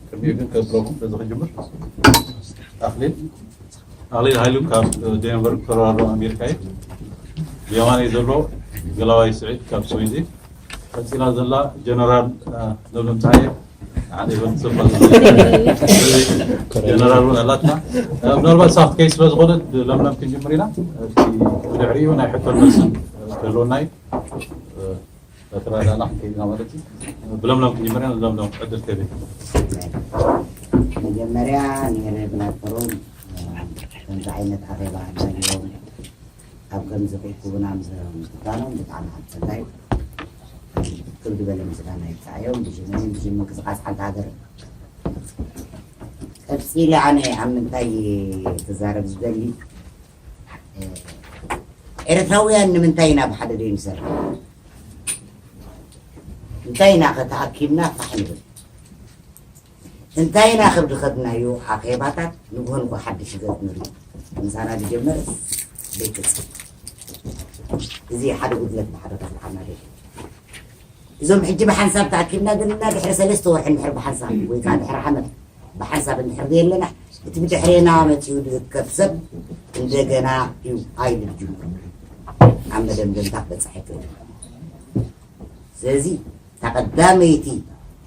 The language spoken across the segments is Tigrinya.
ቅድሚኡ ግን ከብለኩም በዚ ክጅምር። ኣኽሊል ኣኽሊል ሃይሉ ካብ ዴንቨር ኮሎራዶ ኣሜሪካ እዩ። የማነይ ዘሎ ገላዋይ ስዒድ ካብ ስዊዝ እዩ። ቀፂላ ዘላ ጀነራል ለምለም ፀሃየ ሓደ ይበልፅ ዘሎ ጀነራል እውን ኣላትና። ምናልባት ሳፍት ኬስ ስለዝኾነ ለምለም ክንጅምር ኢና። ብድሕሪኡ ናይ ሕቶን መልስን ክህልወና እዩ። ተረዳእና ክንከይድ ኢና ማለት እዩ። ብለምለም ክንጅምር ኢና። ለምለም ዕድል ከይበ መጀመርያ ንሄረ ፕላትፎርም ከምዚ ዓይነት ኣኼባ ኣዳልዮም ኣብ ከምዚ ክእክቡና ምስ ምፍታኖም ብጣዕሚ ሓፀላይ ክብ ዝበለ ምስጋና ይብፃዓዮም። ብሽመይ ብሽም ምንቅስቃስ ሓንቲ ሃገር ቀፂለ ኣነ ኣብ ምንታይ ክዛረብ ዝደሊ ኤርትራውያን ንምንታይ ኢና ብሓደ ዘይንሰርሕ? እንታይ ኢና ከተኣኪብና ፋሕ ንብል? እንታይ ኢና ክብዲ ከድናዮ ኣኼባታት ንግሆ ንግሆ ሓድሽ ገፅ ንርኢ? ምሳና ዝጀመር ዘይቅፅል። እዚ ሓደ ጉድለት ብሓደ ተስርዓና ደ እዞም ሕጂ ብሓንሳብ ተኣኪብና ዘለና ድሕሪ ሰለስተ ወርሒ እንድሕር ብሓንሳብ ወይ ከዓ ድሕሪ ዓመት ብሓንሳብ እንድሕር ዘለና እቲ ብድሕሬና መፂኡ ዝርከብ ሰብ እንደገና እዩ ኣይል ጅምሩ ኣብ መደምደምታ ክበፅሕ ኣይክእል። ስለዚ እታ ቀዳመይቲ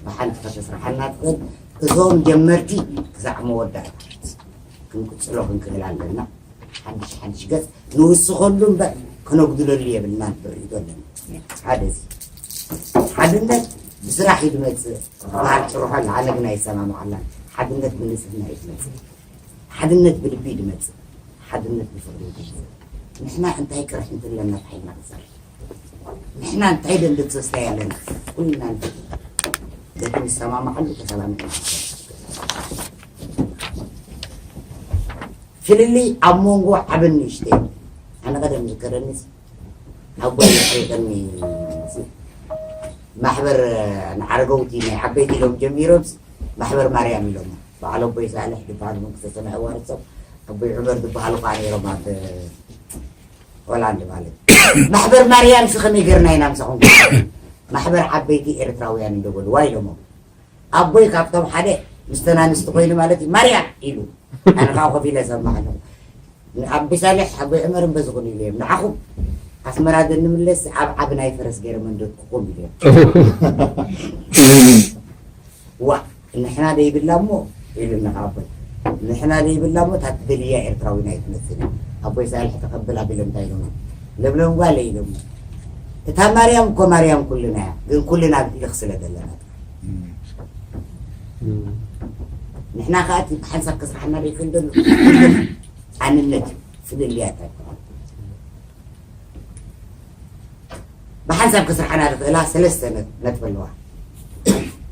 ብሓንቲ ከተስርሓና ትኽእል እቶም ጀመርቲ ክሳዕ መወዳእታ ክንቅፅሎ ክንክእል ኣለና። ሓድሽ ሓድሽ ገፅ ንውስኸሉ እምበር ክነጉድለሉ የብልናን ብርእይቶ ኣለና። ሓደ እዚ ሓድነት ብስራሕ እዩ ዝመፅእ ዝበሃል ጭርሖ ኣለ፣ ኣነ ግን ኣይሰማምዓላን። ሓድነት ብንፅህና እዩ ዝመፅእ። ሓድነት ብልቢ እዩ ዝመፅእ። ሓድነት ብፍቕሪ እዩ ዝመፅእ። ንሕና እንታይ ቅርሒ እንትለና ተሓይልና ክንሰርሕ ንሕና እንታይ ደንደት ሰስታይ ኣለና ኩልና ንፈልጥ። በቲ ንሰማማዓሉ ተሰማሚዕና ፍልልይ ኣብ መንጎ ዓብን ንእሽተይ ኣነ ቀደም ዝከረኒ ሓጎይ ይጠኒ ማሕበር ንዓረገውቲ ናይ ዓበይቲ ኢሎም ጀሚሮም ማሕበር ማርያም ኢሎም በዓል ኣቦይ ሳልሕ ዝበሃሉ መንግስተ ሰማይ ኣዋርሶም ኣቦይ ዑመር ዝበሃሉ ከዓ ነይሮም ኣብ ሆላንድ ማለት ማሕበር ማርያም ሲ ከመይ ገርና ኢና ምሳኹም ማሕበር ዓበይቲ ኤርትራውያን እንደበልዋ ኢሎሞ ኣቦይ ካብቶም ሓደ ምስተን ኣንስቲ ኮይኑ ማለት እዩ ማርያም ኢሉ ኣነ ከዓ ኮፍ ኢለ ሰማዕ ኣለኹ ኣቦይ ሳልሕ ኣቦይ ዑመርን በዚ ኩኑ ኢለ እዮም ንዓኹም ኣስመራ ዘንምለስ ኣብ ዓብ ናይ ፈረስ ገይረ መንደትኩኹም ኢለ እዮም ዋ ንሕና ደይብላ እሞ ኢሉኒ ኣቦይ ንሕና ደይብላ እሞ እታ ትደልያ ኤርትራዊና ኣይትመፅን እያ ኣቦይ ሳልሕ ተቐብል ኣቢሎም እንታይ ኢሎም ለምለም ጓለ ኢሎም እታ ማርያም እኮ ማርያም ኩልና እያ ግን ኩልና ኣብ ኢልክ ስለ ዘለና ንሕና ከዓ እቲ ብሓንሳብ ክስራሕና ደይክእል ዘሎ ኣንነት ፍልልያት ኣይኮነ ብሓንሳብ ክስርሓና ዝኽእላ ሰለስተ ነጥቢ ኣለዋ።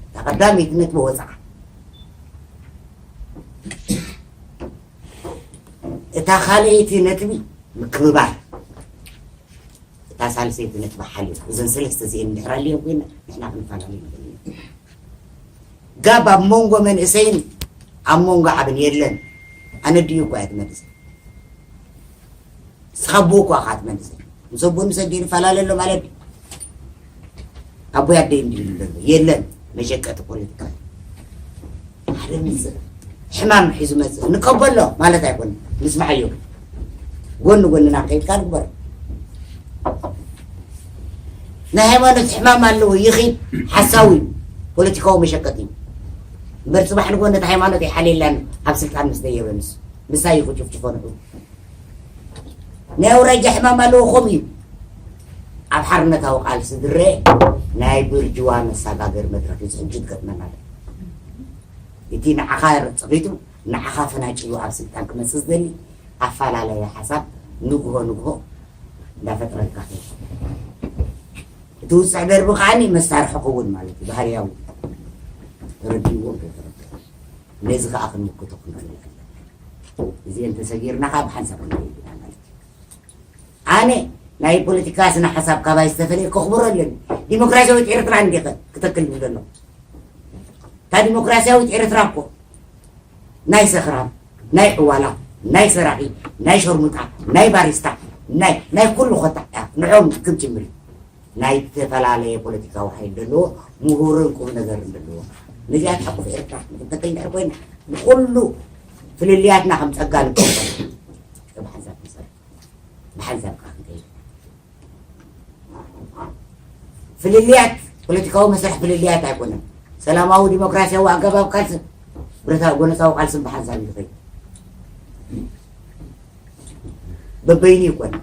እታ ቀዳመይቲ ነጥቢ ወፅዓ። እታ ካልኣይቲ ነጥቢ ምክብባር። እታ ሳልሰይቲ ነጥቢ ሓልዩ። እዘን ሰለስተ እዚአን እንድሕር ኣልየን ኮይና ንሕና ክንፈላለ ንኽእል ኢና። ጋብ ኣብ መንጎ መንእሰይን ኣብ መንጎ ዓብን የለን። ኣነ ድዩ እኳ እየ ትመልስ። ንስኻ ኣቦ እኳ ኢኻ ትመልሰ። ምስ ኣቦ ንሰጊድ ይፈላለ ኣሎ ማለት ድዩ? ኣቦይ ኣደይ እንድዩ ዘሎ የለን መሸቀጢ ፖለቲካ ሓደ ምፅእ ሕማም ሒዙ መፅእ ንቀበሎ ማለት ኣይኮነ ንስማዓዮ ግን ጎኒ ጎንና ከይድካ ንግበር ናይ ሃይማኖት ሕማም ኣለዎ ይኺድ ሓሳዊ ፖለቲካዊ መሸቀጢ እዩ እምበር ፅባሕ ንጎ ነቲ ሃይማኖት ይሓልየላን ኣብ ስልጣን ምስ ደየበ ንሱ ምሳይ ክጭፍጭፎ ንዑ ናይ ኣውራጃ ሕማም ኣለዎ ከምኡ እዩ ኣብ ሓርነታዊ ቃልሲ ዝረአ ናይ ብርጅዋ መሳጋገር መድረክ እዩ ሕጂ ትገጥመና እቲ ንዓኻ ፀቂጡ ንዓኻ ፈናጭሉ ኣብ ስልጣን ክመፅእ ዝደሊ ኣፈላለየ ሓሳብ ንግሆ ንግሆ እንዳፈጥረልካ እቲ ውፅዕ ደርቢ ከዓኒ መሳርሒ ክውን ማለት እዩ ባህርያዊ ተረዲእዎ ተረዲእዎ ነዚ ከዓ ክንምክቶ ክንክእል ኣለና እዚአን ተሰጊርና ከዓ ብሓንሳብ ክንከይድ ኢና ማለት እዩ ኣነ ናይ ፖለቲካ ስነ ሓሳብ ካባይ ዝተፈለየ ከኽብሮ ኣለኒ ዲሞክራሲያዊት ኤርትራ እንዲኸ ክተክል ዝብል ዘሎ እታ ዲሞክራሲያዊት ኤርትራ እኮ ናይ ሰኽራም ናይ ዕዋላ ናይ ሰራቂ ናይ ሸርሙጣ ናይ ባሪስታ ናይ ናይ ኩሉ ኮታ እያ ንዖም ክም ጅምሪ ናይ ዝተፈላለየ ፖለቲካዊ ሓይል ዘለዎ ምሁርን ቁም ነገርን ዘለዎ ነዚኣ ተሓቁፍ ኤርትራ ክንተክል እንድሕር ኮይና፣ ንኹሉ ፍልልያትና ከም ጸጋ ንቀበል። ብሓንሳብ ክንሰርሕ፣ ብሓንሳብ ከዓ ክንከይድ። ፍልልያት፣ ፖለቲካዊ መስርሕ ፍልልያት ኣይኮነን። ሰላማዊ ዲሞክራሲያዊ ኣገባብ ቃልሲ፣ ብረታዊ ጎነጻዊ ቃልስን ብሓንሳብ እዩ ዝኸይድ። በበይኑ ይኮን።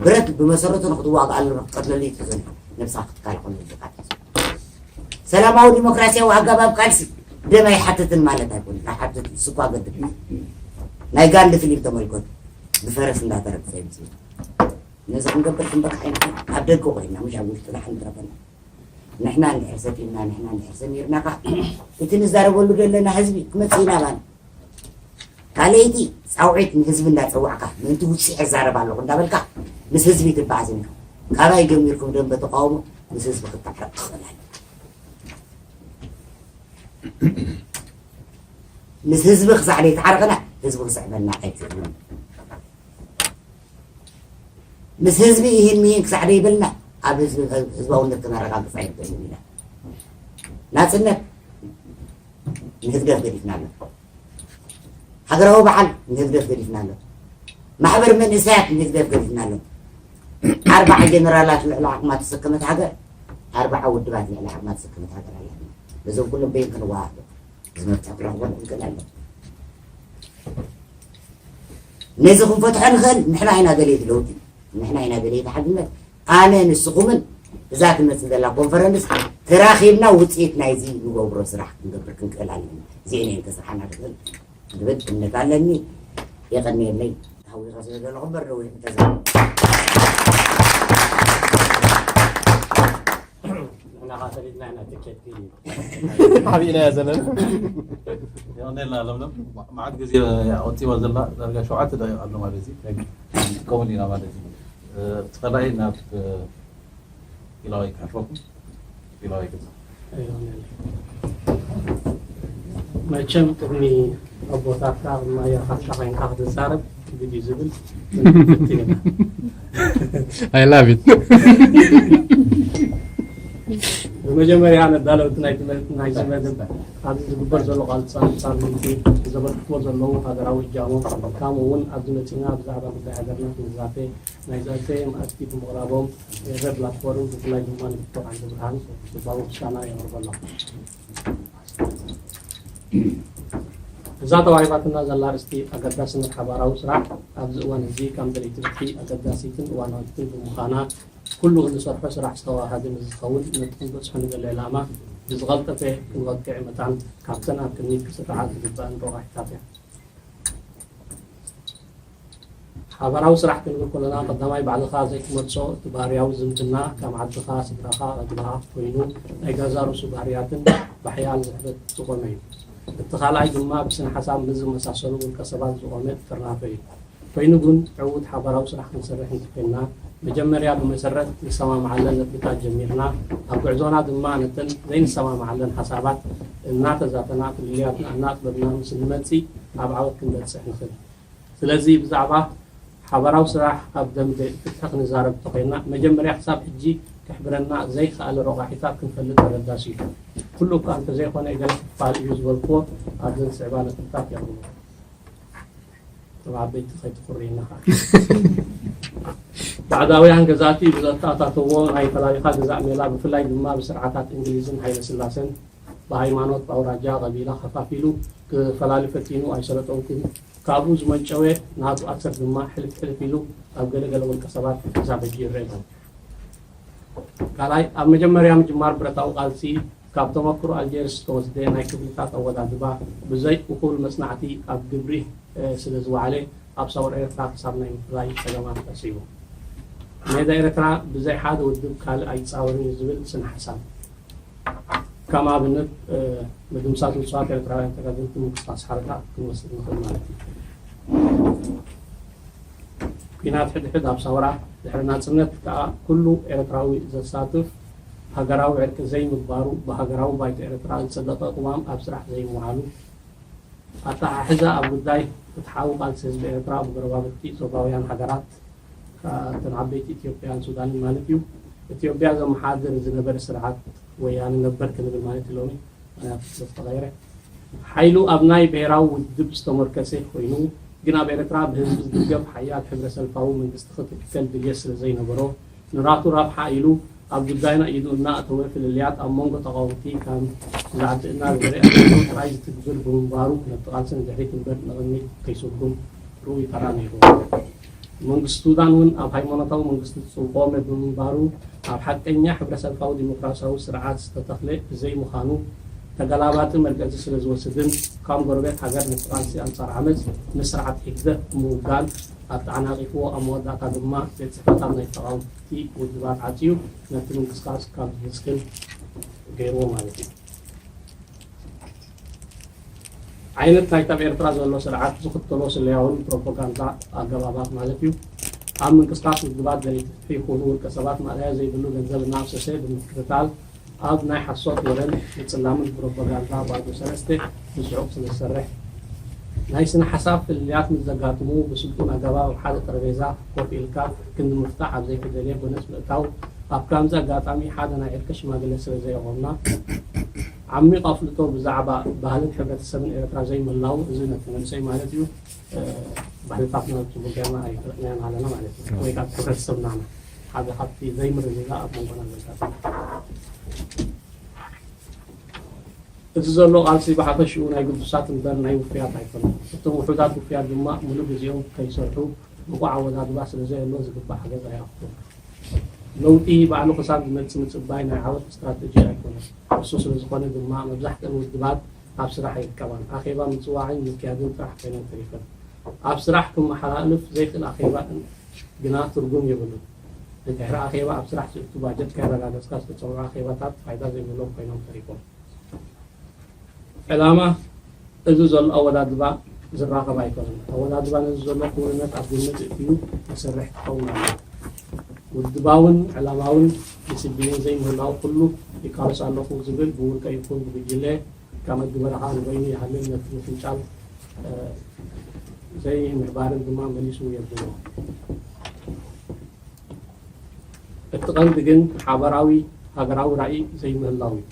ብረት ብመሰረቱ ንክትዋግኣሉ፣ ንክትቀትለሉ እዩ ተዘንሑ። ነብስኻ ክትከላኸለሉ ኢኻ። ሰላማዊ ዲሞክራሲያዊ ኣገባብ ቃልሲ ደም ኣይሓትትን ማለት ኣይኮነን። ኣይሓትትን፣ እሱ እኳ ገድል። ናይ ጋንዲ ፊልም ተመልከቱ። ብፈረስ እንዳተረግጸ ይምጽእ። ነዚ ክንገብር ክንበቅዕ ኢና። ኣብ ደገ ኮይና፣ ምሽ ኣብ ውሽጢ ደሓን ትረፈና። ንሕና እንድሕር ሰቲምና፣ ንሕና እንድሕር ሰሚርና ከኣ፣ እቲ ንዛረበሉ ዘለና ህዝቢ ክመጽእ ኢና ባና። ካልኣይቲ ጻውዒት ንህዝቢ እንዳጸዋዕካ፣ ምእንቲ ውጽዕ እዛረብ ኣለኹ እንዳበልካ፣ ምስ ህዝቢ ትበዓዝን ኢኻ። ካባይ ጀሚርኩም ደንበ ተቃውሞ ምስ ህዝቢ ክትታረቅ ትኽእል ኣለካ። ምስ ህዝቢ ክሳዕ ዘይተዓረቕና፣ ህዝቢ ክስዕበና ኣይክእልን። ምስ ህዝቢ ይህን ምሂን ክሳዕ ዘይበልና፣ ኣብ ህዝቢ፣ ህዝባውነት ክነረጋግጽ ኣይንክእልን ኢና። ናጽነት ንህግደፍ ገዲፍና ኣሎ። ሃገራዊ በዓል ንህግደፍ ገዲፍና ኣሎ። ማሕበር መንእሰያት ንህግደፍ ገዲፍና ኣሎ። ኣርባዓ ጀነራላት ልዕሊ ዓቕማ ተሰከመት ሃገር፣ ኣርባዓ ውድባት ልዕሊ ዓቕማ ተሰከመት ሃገር ኣላትና። ነዞም ኩሎም በይን ክንወሃብ ዝመፍትሒ ክረኽቦ ንክእል ኣሎ። ነዚ ክንፈትሖ ንኽእል ንሕና ኢና ደለይቲ ለውጢ፣ ንሕና ኢና ደለይቲ ሓድነት። ኣነ ንስኹምን እዛ ትመጽእ ዘላ ኮንፈረንስ ተራኺብና ውጽኢት ናይዚ ንገብሮ ስራሕ ክንገብር ክንክእል ኣለና። እዚአን እየን ከስርሓና ትኽእል ዝብል እምነት ኣለኒ። የቐንየለይ። ተሃዊኸ ስለ ዘለኹ እምበር ነዊሕ ምተዛረብኩ። ንሕና ኸዓ ፈሊጥና ኢና ትኬት ሓቢእናዮ ዘለና። የቐንየልና ለምለም። መዓት ግዜ ኣቐጺባ ዘላ ዳርጋ ሸውዓተ ደቂቕ ኣሎ ማለት እዩ። ክንጥቀመሉ ኢና ማለት እዩ። እቲ ካልኣይ ናብ ኢላዋይ ክሕልፈኩም። ኢላዋይ ገዛ። መቸም ቅድሚ ኣቦታትካ፣ ቅድሚ ኣያታትካ ኮይንካ ክትዛረብ ክብድ እዩ ዝብል ፍትን ኢና። I love it። ብመጀመርያ ነዳለውቲ ናይቲ መ-፣ ናይዚ መደብ ኣብዚ ዝግበር ዘሎ ቃልሲ ኣንጻር ለውጢ ዘበርክትዎ ዘለዉ ሃገራዊ እጃሞም፣ ከምኡ እውን ኣብዚ መጺና ብዛዕባ ጉዳይ ሃገርና ክንዛተ ናይ ዛተ መኣዝቲ ብምቕራቦም ኤረ ፕላትፎርም ብፍላይ ድማ ንዶክተር ዓንደ ብርሃን ልባዊ ምስጋና የቕርበሎም። እዛ ተዋሂባትና ዘላ ኣርእስቲ ኣገዳስነት ሓባራዊ ስራሕ ኣብዚ እዋን እዚ ከም ደለይቲ ፍትሒ ኣገዳሲትን እዋናዊትን ብምዃና ኩሉ እንሰርሖ ስራሕ ዝተዋሃደ ምስ ዝኸውን ነቲ ክንበጽሖ ንደሊ ዕላማ ብዝቐልጠፈ ክንበቅዕ መታን ካብተን ኣብ ቅድሚት ክስርዓ ዝግበኣን ረቋሒታት እያ። ሓባራዊ ስራሕ ክንብል ከለና ቀዳማይ ባዕልኻ ዘይትመርጾ እቲ ባህርያዊ ዝምድና ከም ዓድኻ፣ ስድራኻ፣ ኣድባኻ ኮይኑ ናይ ገዛ ርእሱ ባህርያትን ብሓያል ዝሕተት ዝቖመ እዩ። እቲ ካልኣይ ድማ ብስነ ሓሳብ ምስ ዝመሳሰሉ ውልቀ ሰባት ዝቖመ ጥርናፈ እዩ። ኮይኑ ግን ዕዉት ሓባራዊ ስራሕ ክንሰርሕ እንተኮይንና መጀመርያ ብመሰረት ንሰማምዓለን ነጥብታት ጀሚርና ኣብ ጉዕዞና ድማ ነተን ዘይንሰማምዓለን ሓሳባት እናተዛተና ፍልልያትና እናኣጥበብና ምስ እንመጽእ ኣብ ዓወት ክንበጽሕ ንኽእል። ስለዚ ብዛዕባ ሓባራዊ ስራሕ ኣብ ደንበ ፍትሒ ክንዛረብ እንተኾይንና መጀመርያ ክሳብ ሕጂ ክሕብረና ዘይከኣለ ረቋሒታት ክንፈልጥ ኣገዳሲ እዩ። ኩሉ እኳ እንተዘይኮነ ገለ ክፋል እዩ ዝበልክዎ ኣብዘን ዝስዕባ ነጥብታት የቕርቦ። ኣብ ዓበይቲ ከይትኹርይና ኸዓ። ባዕዳውያን ገዛእቲ ብዘተኣታተዎ ናይ ፈላሊኻ ግዛእ ሜላ ብፍላይ ድማ ብስርዓታት እንግሊዝን ሃይለ ስላሰን ብሃይማኖት፣ ብኣውራጃ፣ ቀቢላ ከፋፊሉ ክፈላሊ ፈቲኑ ኣይሰለጦን ኮይኑ ካብኡ ዝመንጨወ ናቱ ኣሰር ድማ ሕልፍ ሕልፍ ኢሉ ኣብ ገለ ገለ ውልቀ ሰባት ክሳብ ሕጂ ይረአ ኣሎ። ካልኣይ ኣብ መጀመርያ ምጅማር ብረታዊ ቃልሲ ካብ ተመክሮ ኣልጀርስ ዝተወስደ ናይ ክፍልታት ኣወዳድባ ብዘይ እኹል መጽናዕቲ ኣብ ግብሪ ስለ ዝወዓለ ኣብ ሰውራ ኤርትራ ክሳብ ናይ ምፍላይ ጸገማት በጺሑ። ሜዳ ኤርትራ ብዘይ ሓደ ውድብ ካልእ ኣይጻወርን እዩ ዝብል ስነ ሓሳብ ከም ኣብነት ምድምሳት ንጹሃት ኤርትራውያን ተጋደልቲ ምንቅስቃስ ሓርካ ክንወስድ ንኽእል ማለት እዩ። ኲናት ሕድሕድ ኣብ ሰውራ ድሕሪ ናጽነት ከኣ ኩሉ ኤርትራዊ ዘሳትፍ ሃገራዊ ዕርቂ ዘይምግባሩ ብሃገራዊ ባይቶ ኤርትራ ዝጸደቐ ቅዋም ኣብ ስራሕ ዘይምውዓሉ ኣተሓሕዛ ኣብ ጉዳይ ፍትሓዊ ቃልሲ ህዝቢ ኤርትራ ብጎረባብቲ ዞባውያን ሃገራት እተን ዓበይቲ ኢትዮጵያን ሱዳንን ማለት እዩ። ኢትዮጵያ ዘመሓድር ዝነበረ ስርዓት ወያነ ነበር ክንብል ማለት እዩ ሎሚ። ምኽንያት ስለዝተቐየረ፣ ሓይሉ ኣብ ናይ ብሄራዊ ውድብ ዝተመርከሰ ኮይኑ፣ ግን ኣብ ኤርትራ ብህዝቢ ዝድገፍ ሓያል ሕብረ-ሰልፋዊ መንግስቲ ክትከል ድልየት ስለ ዘይነበሮ፣ ንራቱ ረብሓ ኢሉ ኣብ ጉዳይና ኢዱ እናእተወ፣ ፍልልያት ኣብ መንጎ ተቓወምቲ ከም ዘዕጥቕና ዘርኢ ኣተሓሕዛ ጥራይ ዝትግብር ብምንባሩ፣ ነቲ ቃልሲ ንድሕሪት እምበር ንቕድሚት ከይስጉም ርኡይ ተራ ነይርዎ። መንግስቲ ሱዳን እውን ኣብ ሃይማኖታዊ መንግስቲ ዝጽውቖ ብምንባሩ፣ ኣብ ሓቀኛ ሕብረ-ሰልፋዊ ዲሞክራሲያዊ ስርዓት ዝተተኽለ ብዘይምዃኑ፣ ተገላባጢ መርገጺ ስለ ዝወስድን፣ ከም ጎረቤት ሃገር ነቲ ቃልሲ ኣንጻር ዓመጽ ምስ ስርዓት ህግደፍ ብምውጋን ኣተዓናቒፍዎ፣ ኣብ መወዳእታ ድማ ቤት ጽሕፈታት ናይ ተቓወምቲ ውድባት ዓጽዩ፣ ነቲ ምንቅስቃስ ካብ ዝምስክን ገይርዎ ማለት እዩ። ዓይነት ናይቲ ኣብ ኤርትራ ዘሎ ስርዓት ዝኽተሎ ስለያውን ፕሮፓጋንዳ ኣገባባት ማለት እዩ። ኣብ ምንቅስቃስ ውድባት ደለይቲ ፍትሒ ይኹኑ ውልቀ ሰባት ማእለያ ዘይብሉ ገንዘብ እናኣፍሰሰ ብምክትታል፣ ኣብ ናይ ሓሶት ወረን ምጽላምን ፕሮፓጋንዳ ባዶ ሰለስተ ብስሑቕ ስለ ዝሰርሕ፣ ናይ ስነ ሓሳብ ፍልልያት ምስ ዘጋጥሙ ብስልጡን ኣገባብ ኣብ ሓደ ጠረጴዛ ኮፍ ኢልካ ክንዲ ምፍታሕ ኣብ ዘይተደልየ ጎነጽ ምእታው፣ ኣብ ከምዚ ኣጋጣሚ ሓደ ናይ ዕርቂ ሽማግለ ስለ ዘየቖምና፣ ዓሚቕ ኣፍልጦ ብዛዕባ ባህልን ሕብረተሰብን ኤርትራ ዘይምህላው፣ እዚ ነቲ መንእሰይ ማለት እዩ፣ እ፣ ባህልታትና ጽቡቕ ጌርና ኣይፈለጥናዮን ኣለና ማለት እዩ። ወይ ከዓ ሕብረተሰብና ሓደ ካብቲ ዘይምርድዳእ ኣብ መንጎና ዘጋጥም። እቲ ዘሎ ቃልሲ ብሓፈሽኡ ናይ ግዱሳት እምበር ናይ ውፉያት ኣይኮነን። እቶም ውሑዳት ውፉያት ድማ ምሉእ ግዜኦም ከይሰርሑ ብቑዕ ኣወዳድባ ስለ ዘየሎ ዝግባእ ሓገዝ ኣይረኽቡን። ለውጢ ባዕሉ ክሳብ ዝመጽእ ምጽባይ ናይ ዓወት ስትራተጂ ኣይኮነን። እሱ ስለ ዝኾነ ድማ መብዛሕትአን ውድባት ኣብ ስራሕ ኣይርከባን። ኣኼባ ምጽዋዕን ምክያድን ጥራሕ ኮይነን ተሪፈን። ኣብ ስራሕ ክመሓላልፍ ዘይክእል ኣኼባ ግና ትርጉም የብሉን። ንድሕሪ ኣኼባ ኣብ ስራሕ ዝእቱ ባጀት ከየረጋገጽካ ዝተጸውዑ ኣኼባታት ፋይዳ ዘይብሎም ኮይኖም ተሪፎም። ዕላማ እዚ ዘሎ ኣወዳድባ ዝራኸብ ኣይኮነን። ኣወዳድባ ነዚ ዘሎ ክውንነት ኣብ ግምት እእትዩ ክሰርሕ ክኸውን ኣለዎ። ውድባውን ዕላማውን ዲስፕሊን ዘይምህላው ኩሉ ይቃለስ ኣለኹ ዝብል ብውልቀ ይኹን ብጉጅለ ካብ መግቢ በረኻ ንበይኑ ይሃልል ነቲ ምፍንጫል፣ እ፣ ዘይምሕባርን ድማ መሊሱ የብሎ። እቲ ቀንዲ ግን ሓባራዊ ሃገራዊ ራእይ ዘይምህላው እዩ።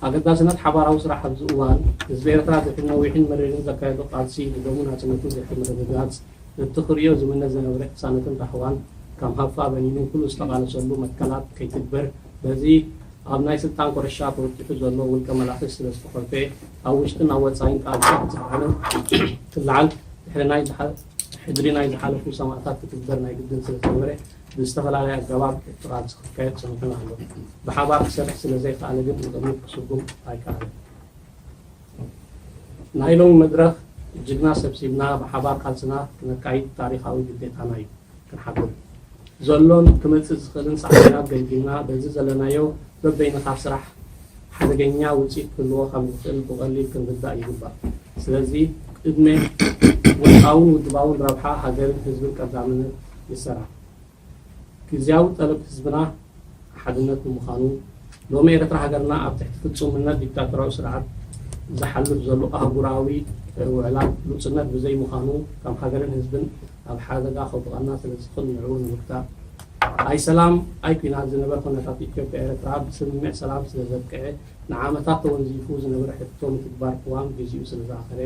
ኣገዳስነት ሓባራዊ ስራሕ ኣብዚ እዋን፣ ህዝቢ ኤርትራ ድሕሪ ነዊሕን መሪርን ዘካየዶ ቃልሲ ንደሙ ናጽነቱ ድሕሪ ምርግጋጽ፣ ነቲ ክርእዮ ዝምነ ዝነበረ ቅሳነትን ራህዋን ከም ሃፋ በኒኑ ኩሉ ዝተቓለሰሉ መትከላት ከይትግበር፣ በዚ ኣብ ናይ ስልጣን ኮረሻ ተወጢሑ ዘሎ ውልቀ መላኺ ስለ ዝተኾልፈ፣ ኣብ ውሽጥን ኣብ ወጻኢን ቃልሲ ኣብ ዝኸዓነ ክለዓል፣ ድሕሪ ናይ ዝሓ-፣ ሕድሪ ናይ ዝሓለፉ ሰማእታት ክትግበር ናይ ግድን ስለ ዝነበረ፣ ብዝተፈላለየ ኣገባብ እቲ ቃልሲ ክካየድ ጸኒሑን ኣሎ። ብሓባር ክሰርሕ ስለ ዘይከኣለ ግን ንቕድሚት ክስጉም ኣይከኣለን። ናይ ሎሚ መድረኽ ጅግና ሰብሲብና ብሓባር ቃልስና ክነካይድ ታሪኻዊ ግዴታና እዩ። ክንሓብር ዘሎን ክመጽእ ዝኽእልን ሳዕቤናት ገምጊምና፣ በዚ ዘለናዮ በበይንኻ ስራሕ ሓደገኛ ውጽኢት ክህልዎ ከም ዝኽእል ብቐሊል ክንርዳእ ይግባእ። ስለዚ ቅድመ ውልቃውን ውድባውን ረብሓ ሃገርን ህዝብን ቀዳምነት ይሰራዕ። ግዝያዊ ጠለብ ህዝብና ሓድነት ብምዃኑ፣ ሎሚ ኤርትራ ሃገርና ኣብ ትሕቲ ፍጹምነት ዲክታቶራዊ ስርዓት ዝሓልፍ ዘሎ ኣህጉራዊ ውዕላት ግሉጽነት ብዘይምዃኑ፣ ከም ሃገርን ህዝብን ኣብ ሓደጋ ከውድቐና ስለ ዝኽእል ንዕኡ ንምግታእ፣ ኣይ ሰላም ኣይ ኲናት ዝነበረ ኩነታት ኢትዮጵያ ኤርትራ ብስምምዕ ሰላም ስለ ዘብቅዐ፣ ንዓመታት ተወንዚፉ ዝነበረ ሕቶ ምትግባር ቅዋም ግዜኡ ስለ ዝኣኸለ፣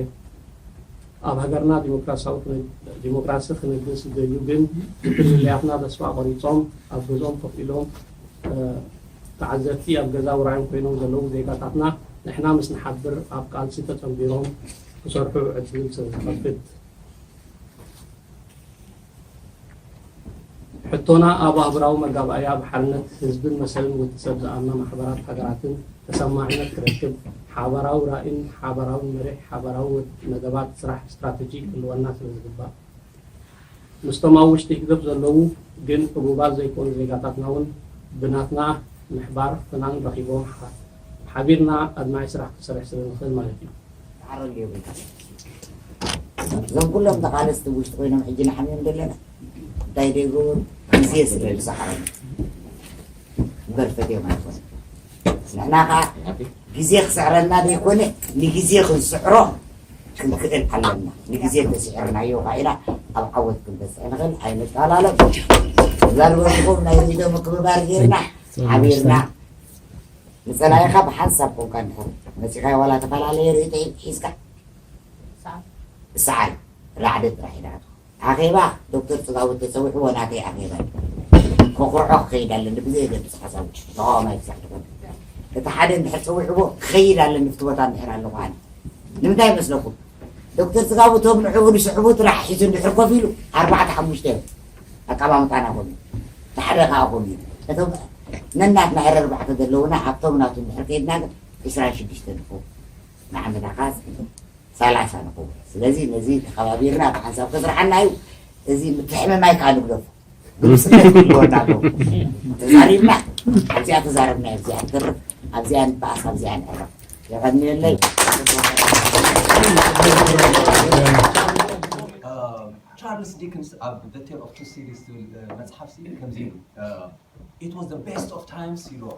ኣብ ሃገርና ዲሞክራሲያዊ ክነ-፣ ዲሞክራሲ ክነግስ ዝደልዩ ግን ብፍልልያትና ተስፋ ቆሪጾም ኣብ ገዝኦም ኮፍ ኢሎም፣ እ፣ ተዓዘብቲ ኣብ ገዛ ውራዮም ኮይኖም ዘለዉ ዜጋታትና ንሕና ምስ ንሓብር ኣብ ቃልሲ ተጸንቢሮም ክሰርሑ ዕድል ስለ ዝኸፍት። ሕቶና ኣብ ኣህጉራዊ መጋባእያ ብሓርነት ህዝብን መሰልን ወዲ ሰብ ዝኣምና ማሕበራት ሃገራትን ተሰማዒነት ክረክብ፣ ሓባራዊ ራእይን ሓባራዊ መሪሕ ሓባራዊ ወድ-፣ መደባት ስራሕ ስትራተጂ ክህልወና ስለ ዝግባእ፣ ምስቶም ኣብ ውሽጢ ህግደፍ ዘለዉ ግን ህቡባት ዘይኮኑ ዜጋታትና እውን ብናትና ምሕባር ፍናን ረኺቦም ሓ-፣ ሓቢርና ኣድማዒ ስራሕ ክሰርሕ ስለ ንኽእል ማለት እዩ። ተዓረሉ የብሉ። እዞም ኩሎም ተቓለስቲ ውሽጢ ኮይኖም ሕጂ ንሓምዮም ዘለና እንታይ ደይገብሩ ግዜ ስለ ዝሰዓሮም እምበር ፈትዮም ኣይኮነ። ንሕና ከዓ ግዜ ክስዕረና ዘይኮነ ንግዜ ክንስዕሮ ክንክእል ኣለና። ንግዜ ተስዕርናዮ ከዓ ኢና ኣብ ዓወት ክንበፅሕ ንኽእል። ኣይንጠላለም። እዛ ዝበልኩኹም ናይ ሬድዮ ምክብባር ጌርና ሓቢርና ንጸላኢኻ ብሓንሳብ ኮንካ እንድሕር መጺኻዮ ዋላ ተፈላለየ ርእይቶ ሒዝካ ሰዓል ራዕዲ ጥራሕ ኢኻ። ኣኼባ ዶክተር ጽጋቡ ተጸዊዕዎ ናተይ ኣኼባ እዩ። ከኹርዖ ክኸይድ ኣለኒ ብዘየገድስ ሓሳቡ ተቓዋማይ ክሳዕ ዝኾነ። እቲ ሓደ እንድሕር ጸዊዕዎ ክኸይድ ኣለኒ ኣብቲ ቦታ እንድሕር ኣለኹ ኣነ። ንምንታይ ይመስለኩም? ዶክተር ጽጋቡ እቶም ንዕኡ ዝስዕቡ ጥራሕ ሒዙ እንድሕር ኮፍ ኢሉ ኣርባዕተ ሓሙሽተ እዮም ኣቀማምጣና ኮን ሓደ ከዓ ኮን እቶም ነናትና ዕረ ኣርባዕተ ዘለውና ኣብቶም ናቱ እንድሕር ከይድና ግን ዕስራን ሽዱሽተ ንኸውን ንዓመታ ከዓ ሰላሳ ንኸውን። ስለዚ ነዚ ተኸባቢርና ብሓንሳብ ከስርሓና እዩ። እዚ ምትሕምማይ ከዓ ንግደፎ። ግልጽነት ክህልወና ኣለዎ። ተዛሪብና ኣብዚኣ ተዛረብና ኣብዚኣ ንተርፍ ኣብዚኣ ንበኣስ ኣብዚኣ ንዕረፍ። የቐንየለይ። ቻርልስ ዲክንስ ኣብ The Tale of Two Cities ዝብል መፅሓፍ ሲ ከምዚ ኢሉ it was the best of times ኢልዎ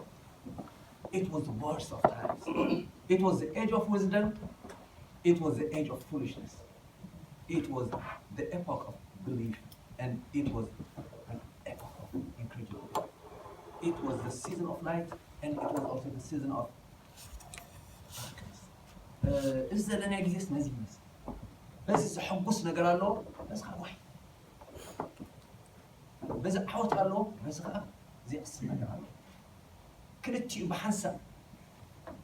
it was the worst of times it was the age of wisdom it was the age of foolishness it was the epoch of belief and it was an epoch of incredulity it was the season of light and it was also the season of darkness እዚ ዘለና ግዜስ ነዚ ይመስል በዚ ዘሐጉስ ነገር ኣለዎ በዚ ከዓ ዋይ በዚ ዓወት ኣለዎ በዚ ከዓ ዘየዕስብ ነገር ኣለዎ ክልቲኡ ብሓንሳብ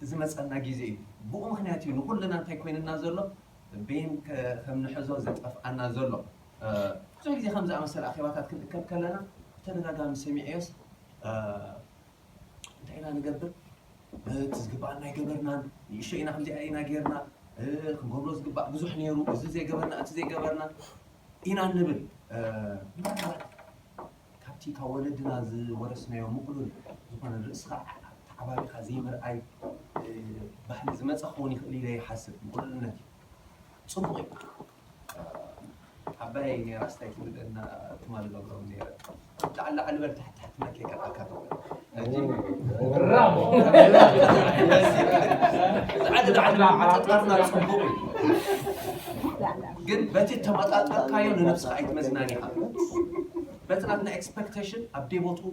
ዝመፀና ግዜ እዩ ብኡ ምክንያት እዩ ንኩልና እንታይ ኮይንና ዘሎ በይን ከም ንሕዞ ዘጠፍኣና ዘሎ ብዙሕ ግዜ ከም ዝኣመሰለ ኣኼባታት ክንእከብ ከለና ብተደጋጋሚ ሰሚዐዮስ እንታይ ኢና ንገብር እቲ ዝግባኣና ኣይገበርናን ንእሾ ኢና ከምዚኣ ኢና ጌርና ክንገብሮ ዝግባእ ብዙሕ ነይሩ እዚ ዘይገበርና እቲ ዘይገበርና ኢና ንብል ምናልባት ካብቲ ካብ ወለድና ዝወረስናዮ ምቕሉል ዝኾነ ርእስኻ ተዓባቢኻ ዘይምርኣይ ባህሊ ዝመፀ ክኸውን ይኽእል ኢለ ይሓስብ ምቕሉልነት እዩ ፅቡቕ እዩ ዓባይ ነራ ስታይ ትብልና ትማሊ ነግሮም ነረ ላዕሊ ላዕሊ በል ታሕቲ ታሕቲ መኪ ቀጣካ ትብል ሕጂ ላዕሊ ላዕሊ መጠጣትና ፅቡቕ እዩ ግን በቲ ተመጣጠርካዮ ንነብስኻ ኣይትመዝናን ኢኻ በቲ ናትና ኤክስፐክቴሽን ኣብ ደይ ቦትኡ